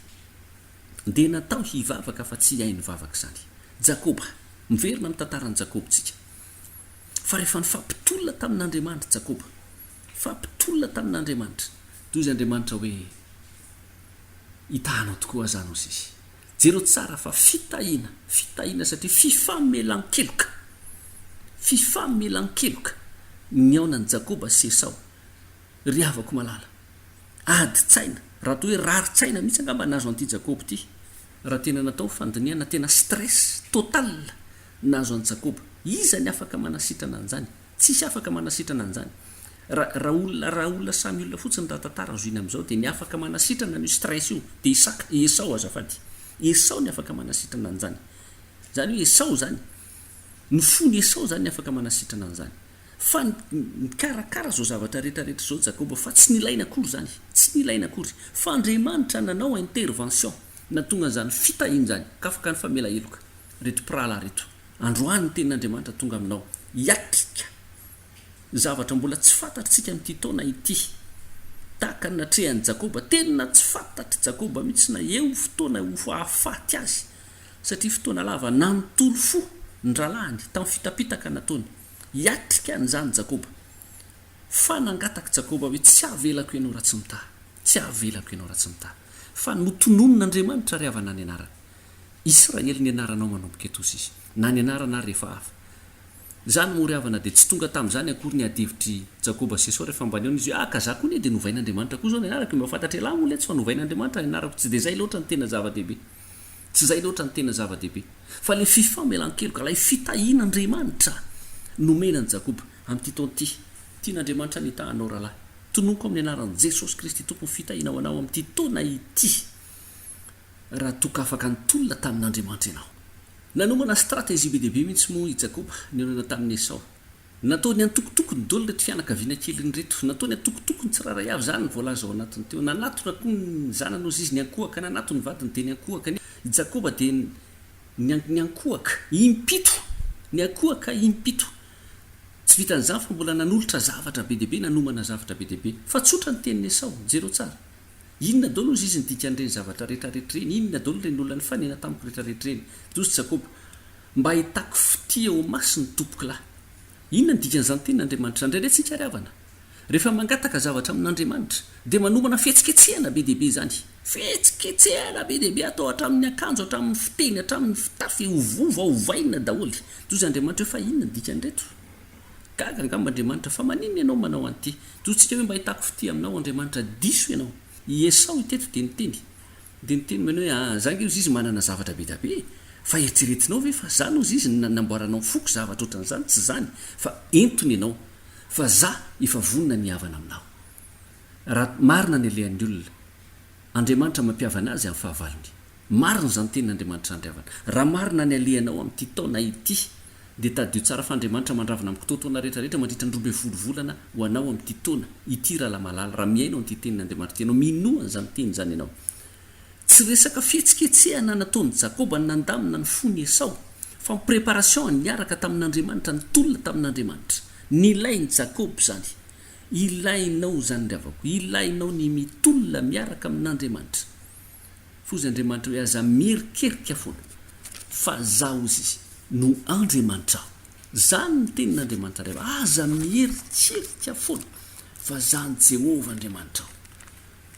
dia natao hivavaka fa tsy hihaino vavaka izany. Jakoba, miverina amin'ny tantaran'i Jakoba isika. Fa rehefa nifampitolona tamin'Andriamanitra Jakoba, nifampitolona tamin'Andriamanitra, dia hoy Andriamanitra hoe, Hitahanao tokoa aho izany hozy izy. Jereo tsara fa fitahiana, fitahiana satria fifamelan-keloka, fifamelan-keloka nihaonan'i Jakoba sy Esao. Ry havako malala, adin-tsaina, raha atao hoe rarin-tsaina mihitsy angamba nahazo an'ity Jakoba ity, raha tena natao ny fandinihana, tena stress total nahazo an'i Jakoba. Iza ny afaka manasitrana an'izany? Tsisy afaka manasitrana an'izany. Raha, raha olona, raha olona samy olona fotsiny raha tantara zohiana amin'izao dia ny afaka manasitrana an'io stress io dia Isaka, Esao azafady. Esao ny afaka manasitrana an'izany. Izany hoe Esao izany, ny fon'i Esao izany ny afaka manasitrana an'izany. Fa nikarakara izao zavatra rehetra rehetra izao Jakoba fa tsy nilaina akory izany, tsy nilaina akory. Fa Andriamanitra nanao intervention. Nahatonga an'izany fitahiana izany, ka afaka nifamela heloka ireto mpirahalahy ireto. Androany ny Tenin'Andriamanitra tonga aminao. Hiatrika zavatra mbola tsy fantatritsika amin'ity taona ity. Tahaka ny natrehan'i Jakoba. Tena tsy fantatr'i Jakoba mihitsy na eo fotoana ho hahafaty azy. Satria fotoana lava nanontolo fo ny rahalahiny tamin'ny fitapitaka nataony. Hiatrika an'izany Jakoba. Fa nangataka Jakoba hoe, Tsy havelako ianao raha tsy mitaha. Tsy havelako ianao raha tsy mitaha. Fa notononin'Andriamanitra ry havana ny anarany. Israely ny anaranao manomboka eto hozy izy. Na ny anarana ary efa hafa. Izany moa ry havana dia tsy tonga tamin'izany akory ny ady hevitr'i Jakoba sy Esao rehefa mba nihaona izy hoe, ah ka za koa anie dia novain'Andriamanitra koa izao ny anarako e, mba fantatr'ialahy moa letsy fa novain'Andriamanitra ny anarako, tsy dia izay loatra ny tena zava-dehibe. Tsy izay loatra ny tena zava-dehibe. Fa ilay fifamelan-keloka, ilay fitahian'Andriamanitra nomena an'i Jakoba amin'ity taona ity. Tian'Andriamanitra ny hitaha anao rahalahy. Tononiko amin'ny anaran'i Jesosy Kristy Tompo ny fitahiana ho anao amin'ity taona ity. Raha toa ka afaka nitolona tamin'Andriamanitra ianao. Nanomana stratégie be dia be mihitsy moa i Jakoba nihaonana tamin'i Esao. Nataony antokotokony daholo ireto fianakaviana keliny ireto. Nataony antokotokony tsirairay avy izany ny voalaza ao anatiny teo. Nanatona koa ny zanany hozy izy niankohoka, nanatona ny vadiny dia niankohoka. I Jakoba dia niankohoka impito, niankohoka impito. Tsy vitan'izany fa mbola nanolotra zavatra be dia be, nanomana zavatra be dia be. Fa tsotra ny tenin'i Esao, jereo tsara. Inona daholo hozy izy ny dikan'ireny zavatra rehetrarehetra ireny? Inona daholo ireny olona nifanena tamiko rehetrarehetra ireny? Hozy Jakoba, Mba ahitako fitia eo imasony tompokolahy. Inona ny dikan'izany tenin'Andriamanitra izany? Indraindray tsika ry havana, rehefa mangataka zavatra amin'Andriamanitra, dia manomana fihetsiketsehana be dia be izany. Fihetsiketsehana be dia be atao hatramin'ny akanjo, hatramin'ny fiteny, hatramin'ny fitafy, ovaova, ovaina daholo. Hozy Andriamanitra hoe fa inona ny dikan'ireto? Gaga angamba Andriamanitra, fa maninona ianao manao an'ity? Toa-tsika hoe mba hitako fitia aminao Andriamanitra, diso ianao. I Esao teto dia niteny. Dia niteny manao hoe, ah, za ange ozy izy manana zavatra be dia be e! Fa eritreretinao ve fa zany ozy izy no namboaranao ny foko zavatra ohatran'izany? Tsy izany, fa entony ianao, fa za efa vonona ny hihavana aminao. Raha marina ny alehan'ny olona, Andriamanitra mampihavana azy amin'ny fahavalony. Marina izany tenin'Andriamanitra izany ry havana. Raha marina ny alehanao amin'ity taona ity, dia tadidio tsara fa Andriamanitra mandravona amin'ny kitoatoana rehetra rehetra mandritra ny 12 volana ho anao amin'ity taona ity rahalahy malala, raha mihaino an'ity tenin'Andriamanitra ity ianao, minoa an'izany teny izany ianao. Tsy resaka fihetsiketsehana nataon'i Jakoba ny nandamina ny fon'i Esao, fa ny préparation niaraka tamin'Andriamanitra, nitolona tamin'Andriamanitra. Nilain'i Jakoba izany. Ilainao izany ry havako, ilainao ny mitolona miaraka amin'Andriamanitra. Fozy Andriamanitra hoe aza mierikerika foana fa Zaho hozy izy no Andriamanitrao. Zany ny tenin'Andriamanitra ray aza mierikerika foana fa Zaho ny Jehovah Andriamanitrao.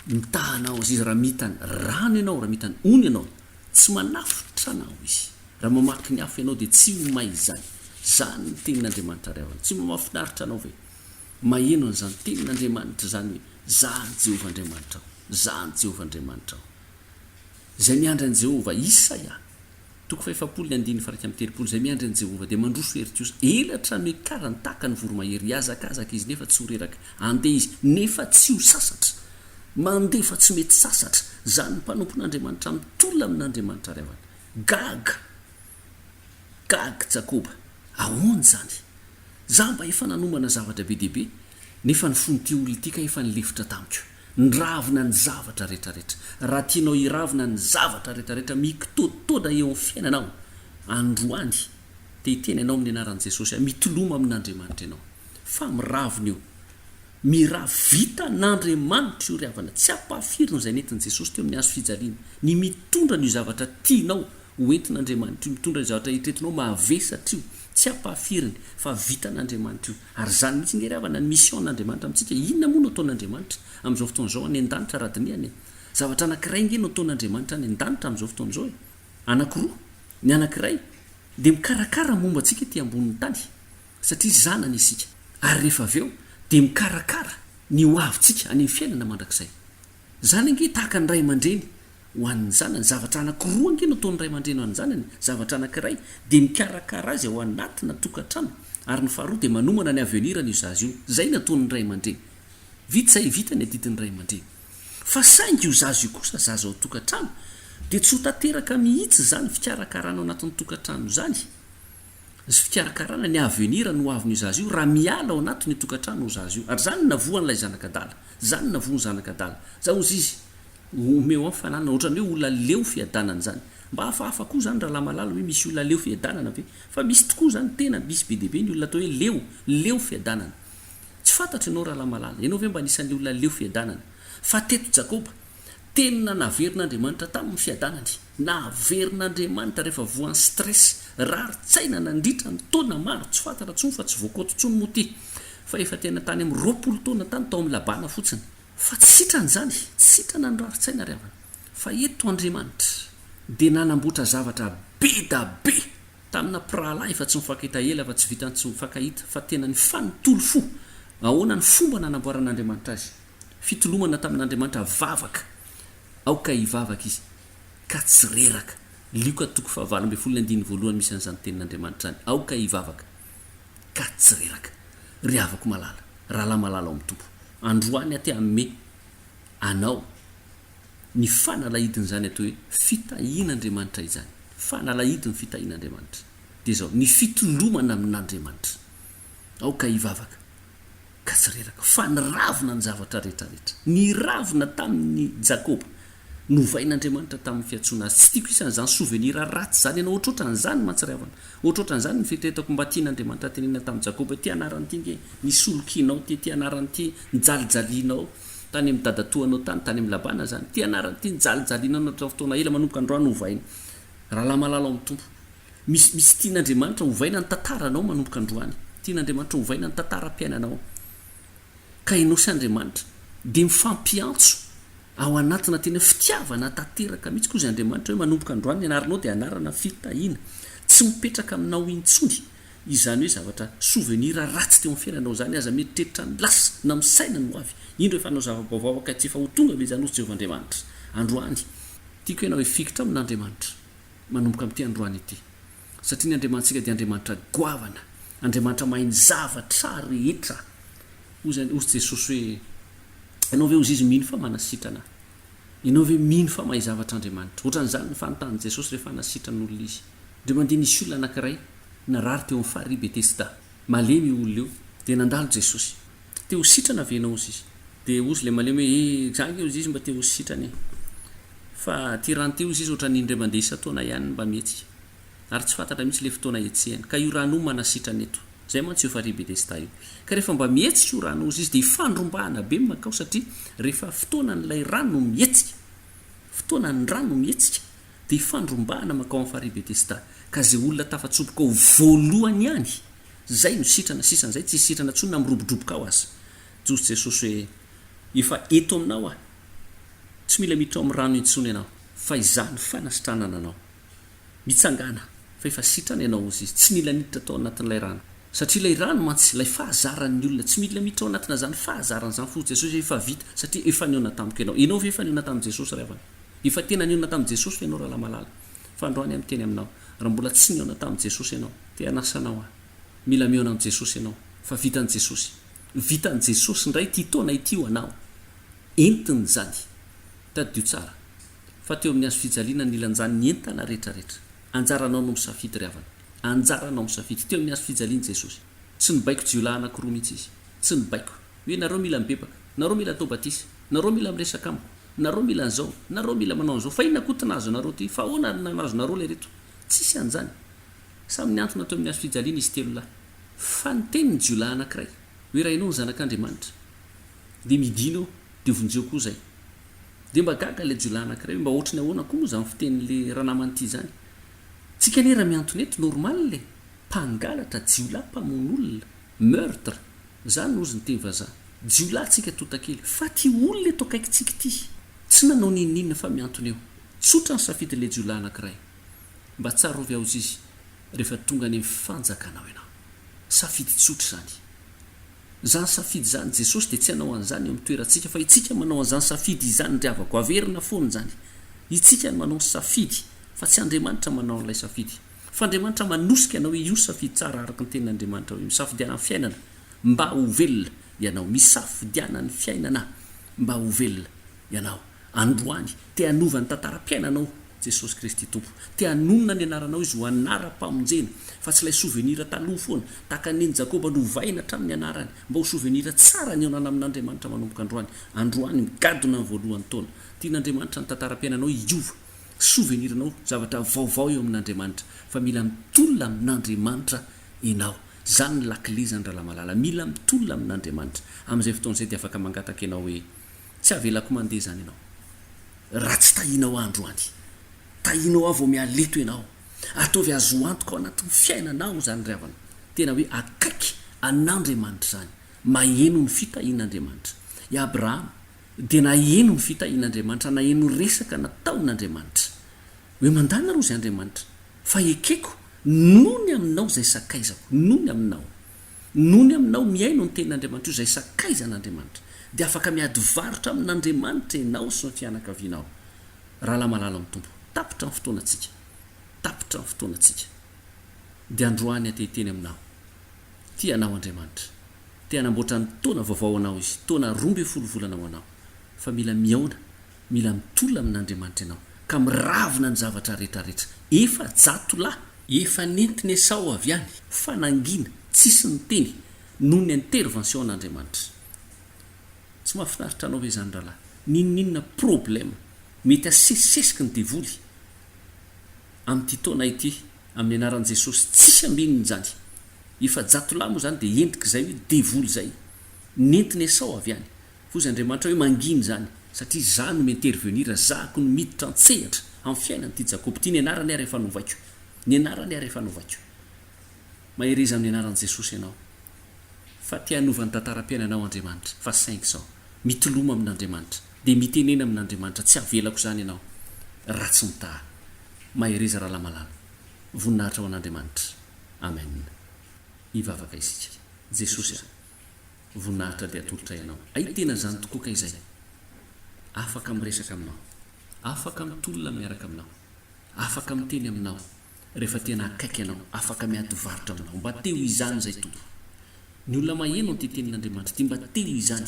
Mitaha anao hozy izy raha mitany rano ianao, raha mitany ony ianao, tsy manafotra anao izy. Raha mamaky ny afo ianao dia tsy ho may izany. Zany ny tenin'Andriamanitra ray havana. Tsy mba mahafinaritra anao ve maheno an'izany tenin'Andriamanitra izany hoe Zaho ny Jehovah Andriamanitrao. Izaho ny Jehovah Andriamanitrao. Izay miandry an'i Jehovah, Isaia, toko fahefapolo ny andininy faha 31, Izay miandry an'i Jehovah dia mandroso hery kosa. Elatra no hikarany tahaka ny voromahery, hihazakazaka izy nefa tsy ho reraka, handeha izy nefa tsy ho sasatra. Mandeha fa tsy mety sasatra. Izany ny mpanompon'Andriamanitra mitolona amin'Andriamanitra ry havana. Gaga! Gaga Jakoba. Ahoana izany? Izaho mba efa nanomana zavatra be dia be, nefa ny fon'ity olona ity kay efa nilefitra tamiko. Niravona ny zavatra rehetrarehetra. Raha tianao hiravona ny zavatra rehetrarehetra mikitoatoana eo amin'ny fiainanao, androany, te hiteny anao amin'ny anaran'i Jesosy aho, mitoloma amin'Andriamanitra ianao. Fa miravona io. Mira vitan'Andriamanitra io ry havana. Tsy ampahafiriny izay nentin'i Jesosy teo amin'ny hazo fijaliana. Ny mitondra an'io zavatra tianao ho entin'Andriamanitra io, mitondra io zavatra eritreretinao mavesatra io, tsy ampahafiriny fa vitan'Andriamanitra io. Ary izany mihitsy ange ry havana ny mission n'Andriamanitra amintsika. Inona moa no ataon'Andriamanitra amin'izao fotoana izao any an-danitra raha dinihana e? Zavatra anankiray ange no ataon'Andriamanitra any an-danitra amin'izao fotoana izao e. Anankiroa. Ny anankiray dia mikarakara ny momba antsika ety ambonin'ny tany satria zanany isika. Ary rehefa avy eo dia mikarakara ny ho avintsika any amin'ny fiainana mandrakizay. Izany ange tahaka ny ray aman-dreny ho an'ny zanany. Zavatra anankiroa ange no ataon'ny ray aman-dreny ho an'ny zanany. Zavatra anankiray dia mikarakara azy ao anatina tokantrano ary ny faharoa dia manomana ny avenir-an'io zaza io. Izay no ataon'ny ray aman-dreny. Vita izay, vita ny adidin'ny ray aman-dreny. Fa saingy io zaza io kosa, zaza ao an-tokantrano, dia tsy ho tanteraka mihitsy izany fikarakarana ao anatin'ny tokantrano izany. Ny fikarakarana ny avenir ny ho avin'io zaza io raha miala ao anatin'io tokantrano io zaza io. Ary izany no navoan'ilay zanak'adala. Izany no navoan'ny zanak'adala. Zao hozy izy. Omeo ahy fananana. Ohatran'ny hoe olona leo fiadanana izany. Mba hafahafa koa izany rahalahy malala hoe misy olona leo fiadanana ve? Fa misy tokoa izany, tena misy be dia be ny olona atao hoe leo, leo fiadanana. Tsy fantatro ianao rahalahy malala, ianao ve mba anisan'ilay olona leo fiadanana? Fa teto Jakoba, tena naverin'Andriamanitra taminy ny fiadanany. Naverin'Andriamanitra rehefa voan'ny stress, rarin-tsaina nandritra ny taona maro, tsy fantatra intsony fa tsy voakaoty intsony moa ity, fa efa tena tany amin'ny 20 taona tany tao amin'i Labana fotsiny. Fa tsy sitrana izany, tsy sitrana ny rarin-tsaina ry havana. Fa eto Andriamanitra dia nanamboatra zavatra be da be tamina mpirahalahy efa tsy mifankahita ela fa tsy vitan'ny tsy mifankahita fa tena nifanotolo fo. Ahoana ny fomba nanamboaran'Andriamanitra azy? Fitolomana tamin'Andriamanitra vavaka. Aoka hivavaka izy ka tsy reraka. Lioka toko faha-18 ny andininy voalohany misy an'izany tenin'Andriamanitra izany. Aoka hivavaka ka tsy reraka. Ry havako malala, rahalahy malala ao amin'ny Tompo, androany aho te hanome anao ny fanalahidin'izany atao hoe fitahian'Andriamanitra izany. Fanalahidin'ny fitahian'Andriamanitra. Dia izao, ny fitolomana amin'Andriamanitra. Aoka hivavaka ka tsy reraka. Fa niravona ny zavatra rehetra rehetra. Niravona tamin'i Jakoba. Novain'Andriamanitra tamin'ny fiantsoana azy. Tsy tiako isan'izany souvenir ratsy izany ianao. Ohatrohatran'izany mantsy ry havana. Ohatrohatran'izany ny fieritreretako mba tian'Andriamanitra tenenina tamin'i Jakoba hoe, Ity anarana ity ange nisolokianao ity, ity anarana ity nijalijalianao tany amin'ny dadatoanao tany, tany amin'i Labana izany. Ity anarana ity nijalijalianao nandritra ny fotoana ela, manomboka androany hovaina. Rahalahy malala ao amin'ny Tompo. Misy, misy tian'Andriamanitra hovaina ny tantaranao manomboka androany. Tian'Andriamanitra hovaina ny tantaram-piainanao. Ka ianao sy Andriamanitra dia mifampiantso ao anatina tena fitiavana tanteraka mihitsy koa izay Andriamanitra hoe manomboka androany ny anaranao dia anarana fitahiana. Tsy mipetraka aminao intsony izany hoe zavatra souvenir ratsy teo amin'ny fiainanao izany. Aza mieritreritra ny lasa na misaina ny ho avy. Indro efa hanao zava-baovao aho ka tsy efa ho tonga ve izany hozy Jehovah Andriamanitra androany. Tiako ianao hifikitra amin'Andriamanitra. manomboka amin'ity androany ity. Satria ny Andriamanitsika dia Andriamanitra goavana, Andriamanitra mahay ny zavatra rehetra. Hoy izany, hozy Jesosy hoe, Ianao ve hozy izy mino fa manasitrana ahy? Ianao ve mino fa mahay zavatra Andriamanitra? Ohatran'izany ny fanontanian'i Jesosy rehefa hanasitrana olona Izy. Indray mandeha nisy olona anankiray narary teo amin'ny farihy Betesda. Malemy io olona io. Dia nandalo Jesosy. Te ho sitrana ve ianao hozy izy? Dia hozy ilay malemy hoe, eh, za ange hozy izy mba te ho sitrana e. Fa ity rano ity hozy izy ohatran'ny indray mandeha isan-taona ihany no mba mihetsika. Ary tsy fantatra mihitsy ilay fotoana hetsehany. Ka io rano io manasitrana eto. Izay mantsy io farihy Betesda io. Ka rehefa mba mihetsika io rano hozy izy dia ifandrombahana be ny mankao satria rehefa fotoanan'ilay rano no mihetsika, fotoanan'ny rano no mihetsika, dia ifandrombahana mankao amin'ny farihy Betesda. Ka izay olona tafatsoboka ao voalohany ihany, izay no sitrana, sisan'izay tsy sitrana intsony na mirobodroboka ao aza. Josy Jesosy hoe, Efa eto aminao aho. Tsy mila miditra ao amin'ny rano intsony ianao, fa izaho no fanasitranana anao. Mitsangàna, fa efa sitrana ianao, hozy izy. Tsy nila niditra tao anatin'ilay rano. Satria ilay rano mantsy, ilay fahazaran'ny olona. Tsy mila miditra ao anatin'izany fahazarana izany, fa hozy Jesosy hoe, Efa vita, satria efa nihaona tamiko ianao. Ianao ve efa nihaona tamin'i Jesosy ry havana? Efa tena nihaona tamin'i Jesosy ve ianao rahalahy malala? Fa androany aho miteny aminao, raha mbola tsy nihaona tamin'i Jesosy ianao, te hanasa anao aho. Mila mihaona amin'i Jesosy ianao, fa vitan'i Jesosy. Vitan'i Jesosy indray ity taona ity ho anao. Entiny izany. Tadidio tsara fa teo amin'ny hazo fijaliana nilanjany ny entana rehetra rehetra. Anjaranao no misafidy ry havana. Anjaranao misafidy. Teo amin'ny hazo fijaliana Jesosy. Tsy nibaiko jiolahy anankiroa mihitsy Izy. Tsy nibaiko. Hoe nareo mila mibebaka. Nareo mila atao batisa. Nareo mila miresaka amiko. Nareo mila an'izao. Nareo mila manao an'izao. Fa inona koa ty nahazo anareo ty? Fa ahoana ary nanazo nareo lereto? Tsisy an'izany. Samy nihantona teo amin'ny hazo fijaliana izy telo lahy. Fa niteny ny jiolahy anankiray, hoe raha ianao no Zanak'Andriamanitra, dia midina eo, dia vonjeo koa izay. Dia mba gaga ilay jiolahy anankiray hoe mba ohatry ny ahoana koa moa izany fitenin'ilay ranamana ity izany. Tsika anie raha mihantona eto, normal e! Mpangalatra, jiolahy, mpamono olona, meurtre, izany no hozy ny teny vazaha. Jiolahy tsika tontakely. Fa ity olona eto akaikintsika ity, tsy nanao n'inon'inona fa mihantona eo. Tsotra ny safidin'ilay jiolahy anankiray. Mba tsarovy aozy izy rehefa tonga any amin'ny fanjakanao ianao. Safidy tsotra izany. Izany safidy izany, Jesosy dia tsy hanao an'izany eo amin'ny toerantsika, fa itsika manao an'izany safidy izany ry havako. Averina foana izany. Itsika no manao ny safidy, fa tsy Andriamanitra manao an'ilay safidy. Fa Andriamanitra manosika anao hoe io safidy tsara araka ny tenin'Andriamanitra hoe misafidiana ny fiainana mba ho velona ianao. Misafidiana ny fiainana mba ho velona ianao. Androany, te hanova ny tantaram-piainanao. Jesosy Kristy Tompo. Te hanonona ny anaranao Izy ho anaram-pamonjena, fa tsy ilay souvenir taloha foana, tahaka ny nen'i Jakoba novaina hatramin'ny anarany, mba ho souvenir tsara nihaonana amin'Andriamanitra manomboka androany. Androany, migadona ny voalohan'ny taona. Tian'Andriamanitra ny tantaram-piainanao hiova, souvenir-nao, zavatra vaovao eo amin'Andriamanitra, fa mila mitolona amin'Andriamanitra ianao. Izany ny lakile izany rahalahy malala. Mila mitolona amin'Andriamanitra. Amin'izay fotoana izay dia afaka mangataka ianao hoe, Tsy avelako mandeha izany ianao raha tsy tahianao aho androany. Tahianao aho vao miala eto ianao. Ataovy azo antoka ao anatin'ny fiainanao izany ry havana. Tena hoe akaiky an'Andriamanitra izany. Maheno ny fitahian'Andriamanitra. I Abrahama dia naheno ny fitahian'Andriamanitra, naheno resaka nataon'Andriamanitra. Hoe mandà nareo izay Andriamanitra, fa ekeko noho ny aminao izay sakaizako, noho ny aminao. Nony aminao mihaino ny tenin'Andriamanitra io izay sakaizan'Andriamanitra, dia afaka miady varotra amin'Andriamanitra ianao sy ny fianakavianao. Rahalahy malala amin'ny Tompo, tapitra ny fotoanantsika. Tapitra ny fotoanantsika. Dia androany aho te hiteny aminao. Tia anao Andriamanitra. Te hanamboatra ny taona vaovao ho anao Izy, taona 12 volana ho anao. Fa mila mihaona, mila mitolona amin'Andriamanitra ianao, ka miravona ny zavatra rehetrarehetra. 400 lahy. Efa nentin'i Esao avy any, fa nangina, tsisy niteny, noho ny intervention an'Andriamanitra. Tsy mahafinaritra anao ve izany rahalahy? N'inon'inona problème mety asesisesiky ny devoly amin'ity taona ity, amin'ny anaran'i Jesosy, tsisy ambininy izany. 400 lahy moa izany dia endrik'izay hoe devoly izay. Nentin'i Esao avy any. Hozy Andriamanitra hoe mangina izany, satria Izaho no mi-intervenir, Zahako no miditra an-tsehatra amin'ny fiainan'ity Jakoba ity, ny anarany ary efa novaiko. Ny anarany ary efa novaiko. Mahereza amin'ny anaran'i Jesosy ianao, fa te hanova ny tantaram-piainanao Andriamanitra, fa saingy izao, mitoloma amin'Andriamanitra, dia mitenena amin'Andriamanitra, tsy havelako izany ianao, raha tsy mitaha. Mahereza rahalahy malala. Voninahitra ho an'Andriamanitra. Amen. Hivavaka isika. Jesosy a. Voninahitra dia atolotra ianao. Hay tena zany tokoa kay zay. Afaka miresaka aminao. Afaka mitolona miaraka aminao. Afaka miteny aminao. Rehefa tena akaiky anao. Afaka miady varotra aminao. Mba te ho izany izay Tompo. Ny olona maheno an'ity tenin'Andriamanitra ity mba te ho izany.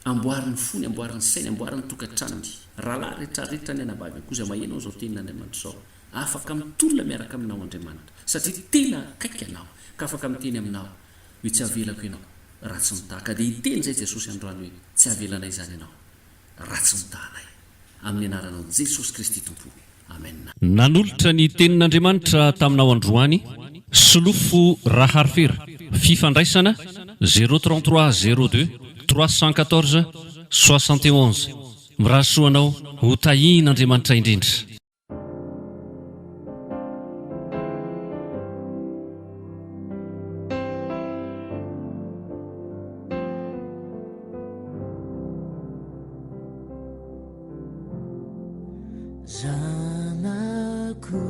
Amboary ny fony, amboary ny sainy, amboary ny tokantranony. Rahalahy retraretra ny anabavy akoho izay maheno an'izao tenin'Andriamanitra izao. Afaka mitolona miaraka aminao Andriamanitra. Satria tena akaiky anao. Ka afaka miteny aminao. Hoe tsy avelako ianao raha tsy mitaha. Ka dia hiteny izay Jesosy androany hoe tsy avelanay izany ianao raha tsy mitaha anay. Amin'ny anaranao Jesosy Kristy Tompo. Amen. Nanolotra ny Tenin'Andriamanitra taminao androany, Solofo Raharifera, fifandraisana, zéro 33 02 314 71. Mirary soa anao ho tahian'Andriamanitra indrindra. Zanako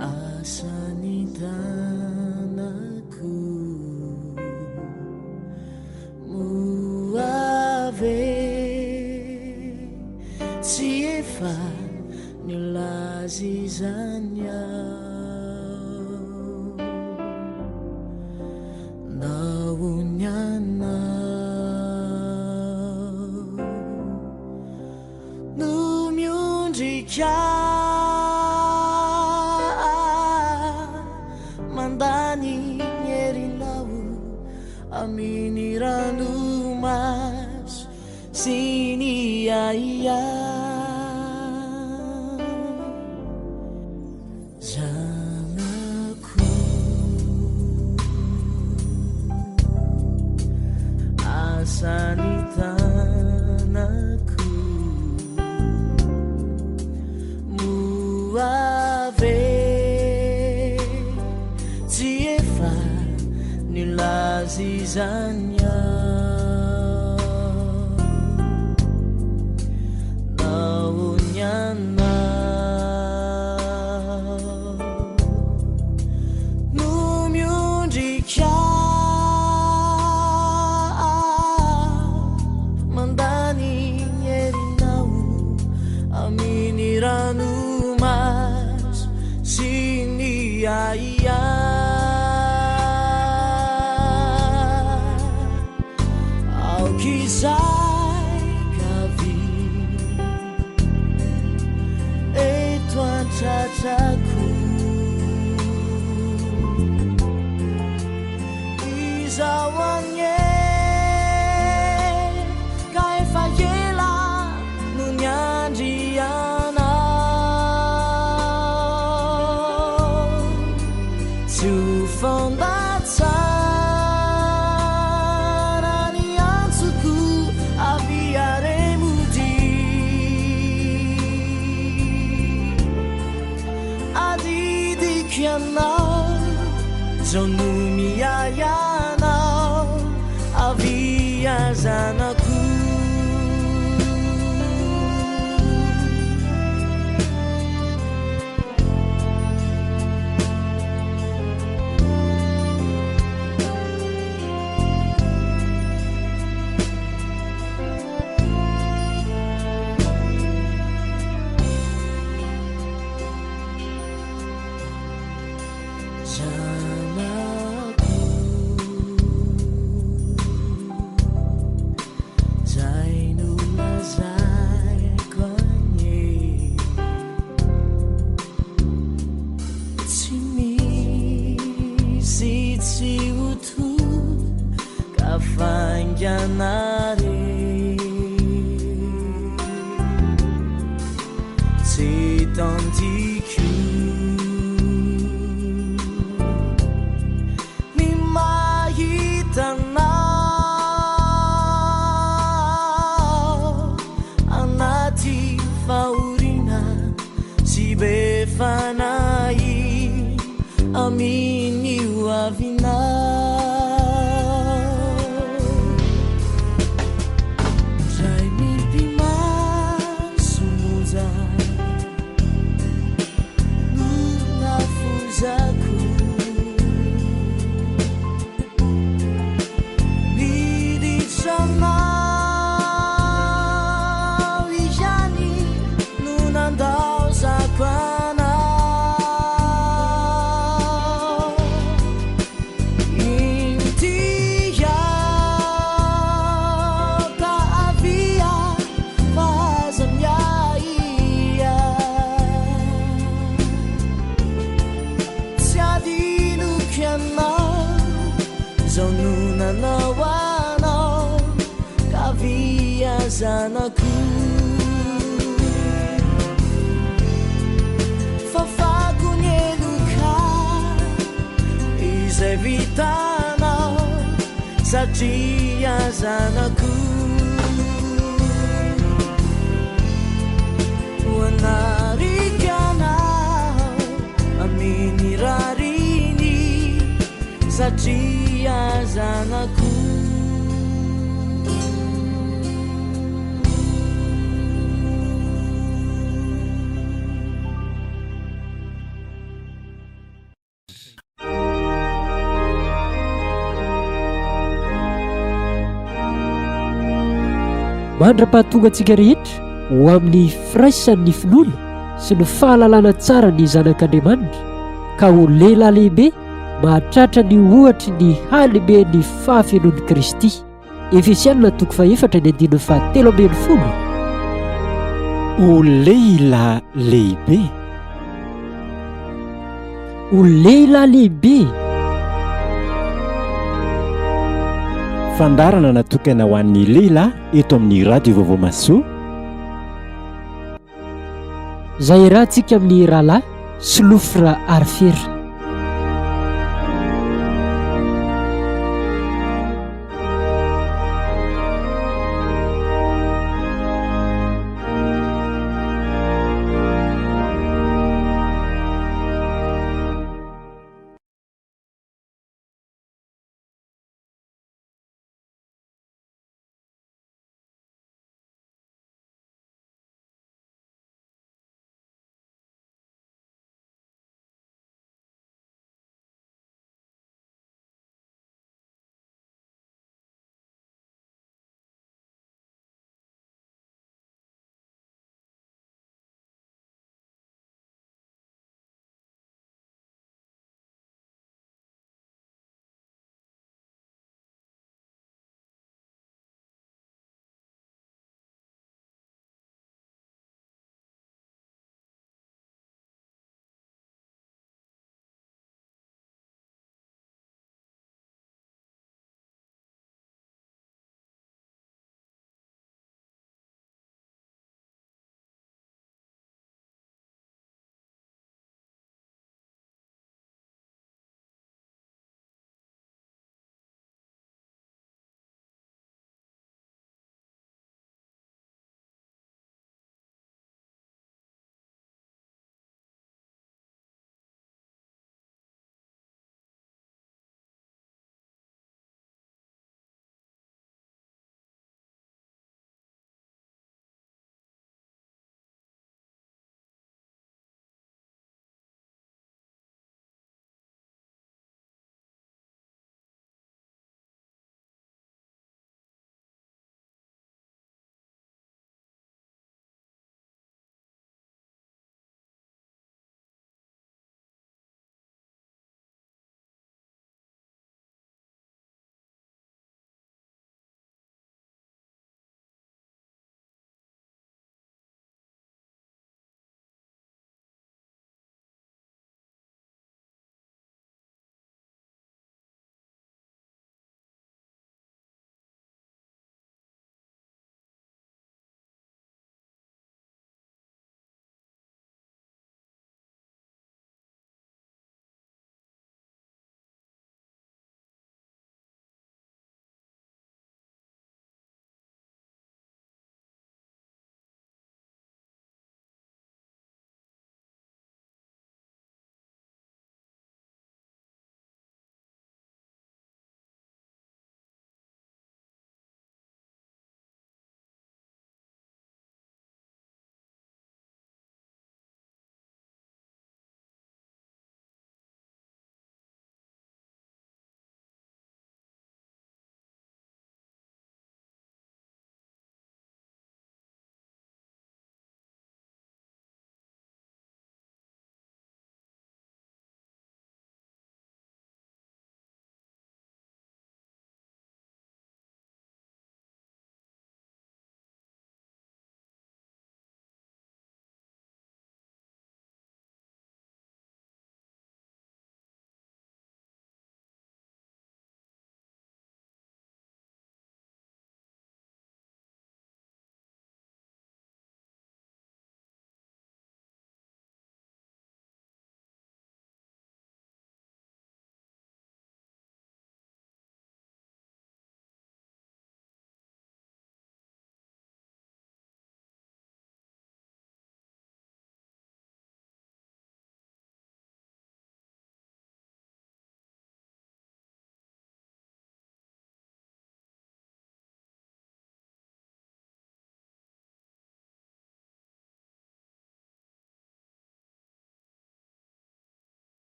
asan'ny tanako Moa ve tsy efa nilaza izany aho? Ndao ny anao no miondrika mandany ny herinao Amin'ny ranomaso sy ny ahiahy Zanako Asan'ny tanako Moa ve tsy efa nilaza izany aho Nao ny anao no miondrika Mandany ny herinao amin'ny ranomaso sy ny ahiahy. Izao anie ka efa ela no niandry anao Tsy ho fandatsana ny antsoko avia re mody Adidiko ianao, zao no miahy anao, avia zanako. Zanako, zay no lazaiko anie, tsy misy tsy ho tonga faingana re. Tsy tantiko ny mahita anao anaty fahoriana sy be fanahy amin'ny ho avinao. Ray mipi-maso monja no nafozako Niditra anao ihany no nandaozako anao Inty aho ka avia fa aza miahiahy Tsy adinoko ianao, izao no nanao anao ka avia zanako Fafako ny heloka Izay vitanao satria zanako Ho anariko ianao amin'ny rariny satria zanako. Mandra-pahatonga antsika rehetra ho amin'ny firaisan'ny finoana sy ny fahalalana tsara ny Zanak'Andriamanitra, ka ho lehilahy lehibe mahatratra ny ohatry ny halehiben'ny fahafenoan'i Kristy. Efesiana toko fahefatra ny andininy fahatelo ambin'ny folo. Ho lehilahy lehibe. Ho lehilahy lehibe. Fandaharana natokana ho an'ny lehilahy eto amin'ny Radio Vaovao Mahasoa. Izay iarahantsika amin'ny rahalahy Solofra Arifera.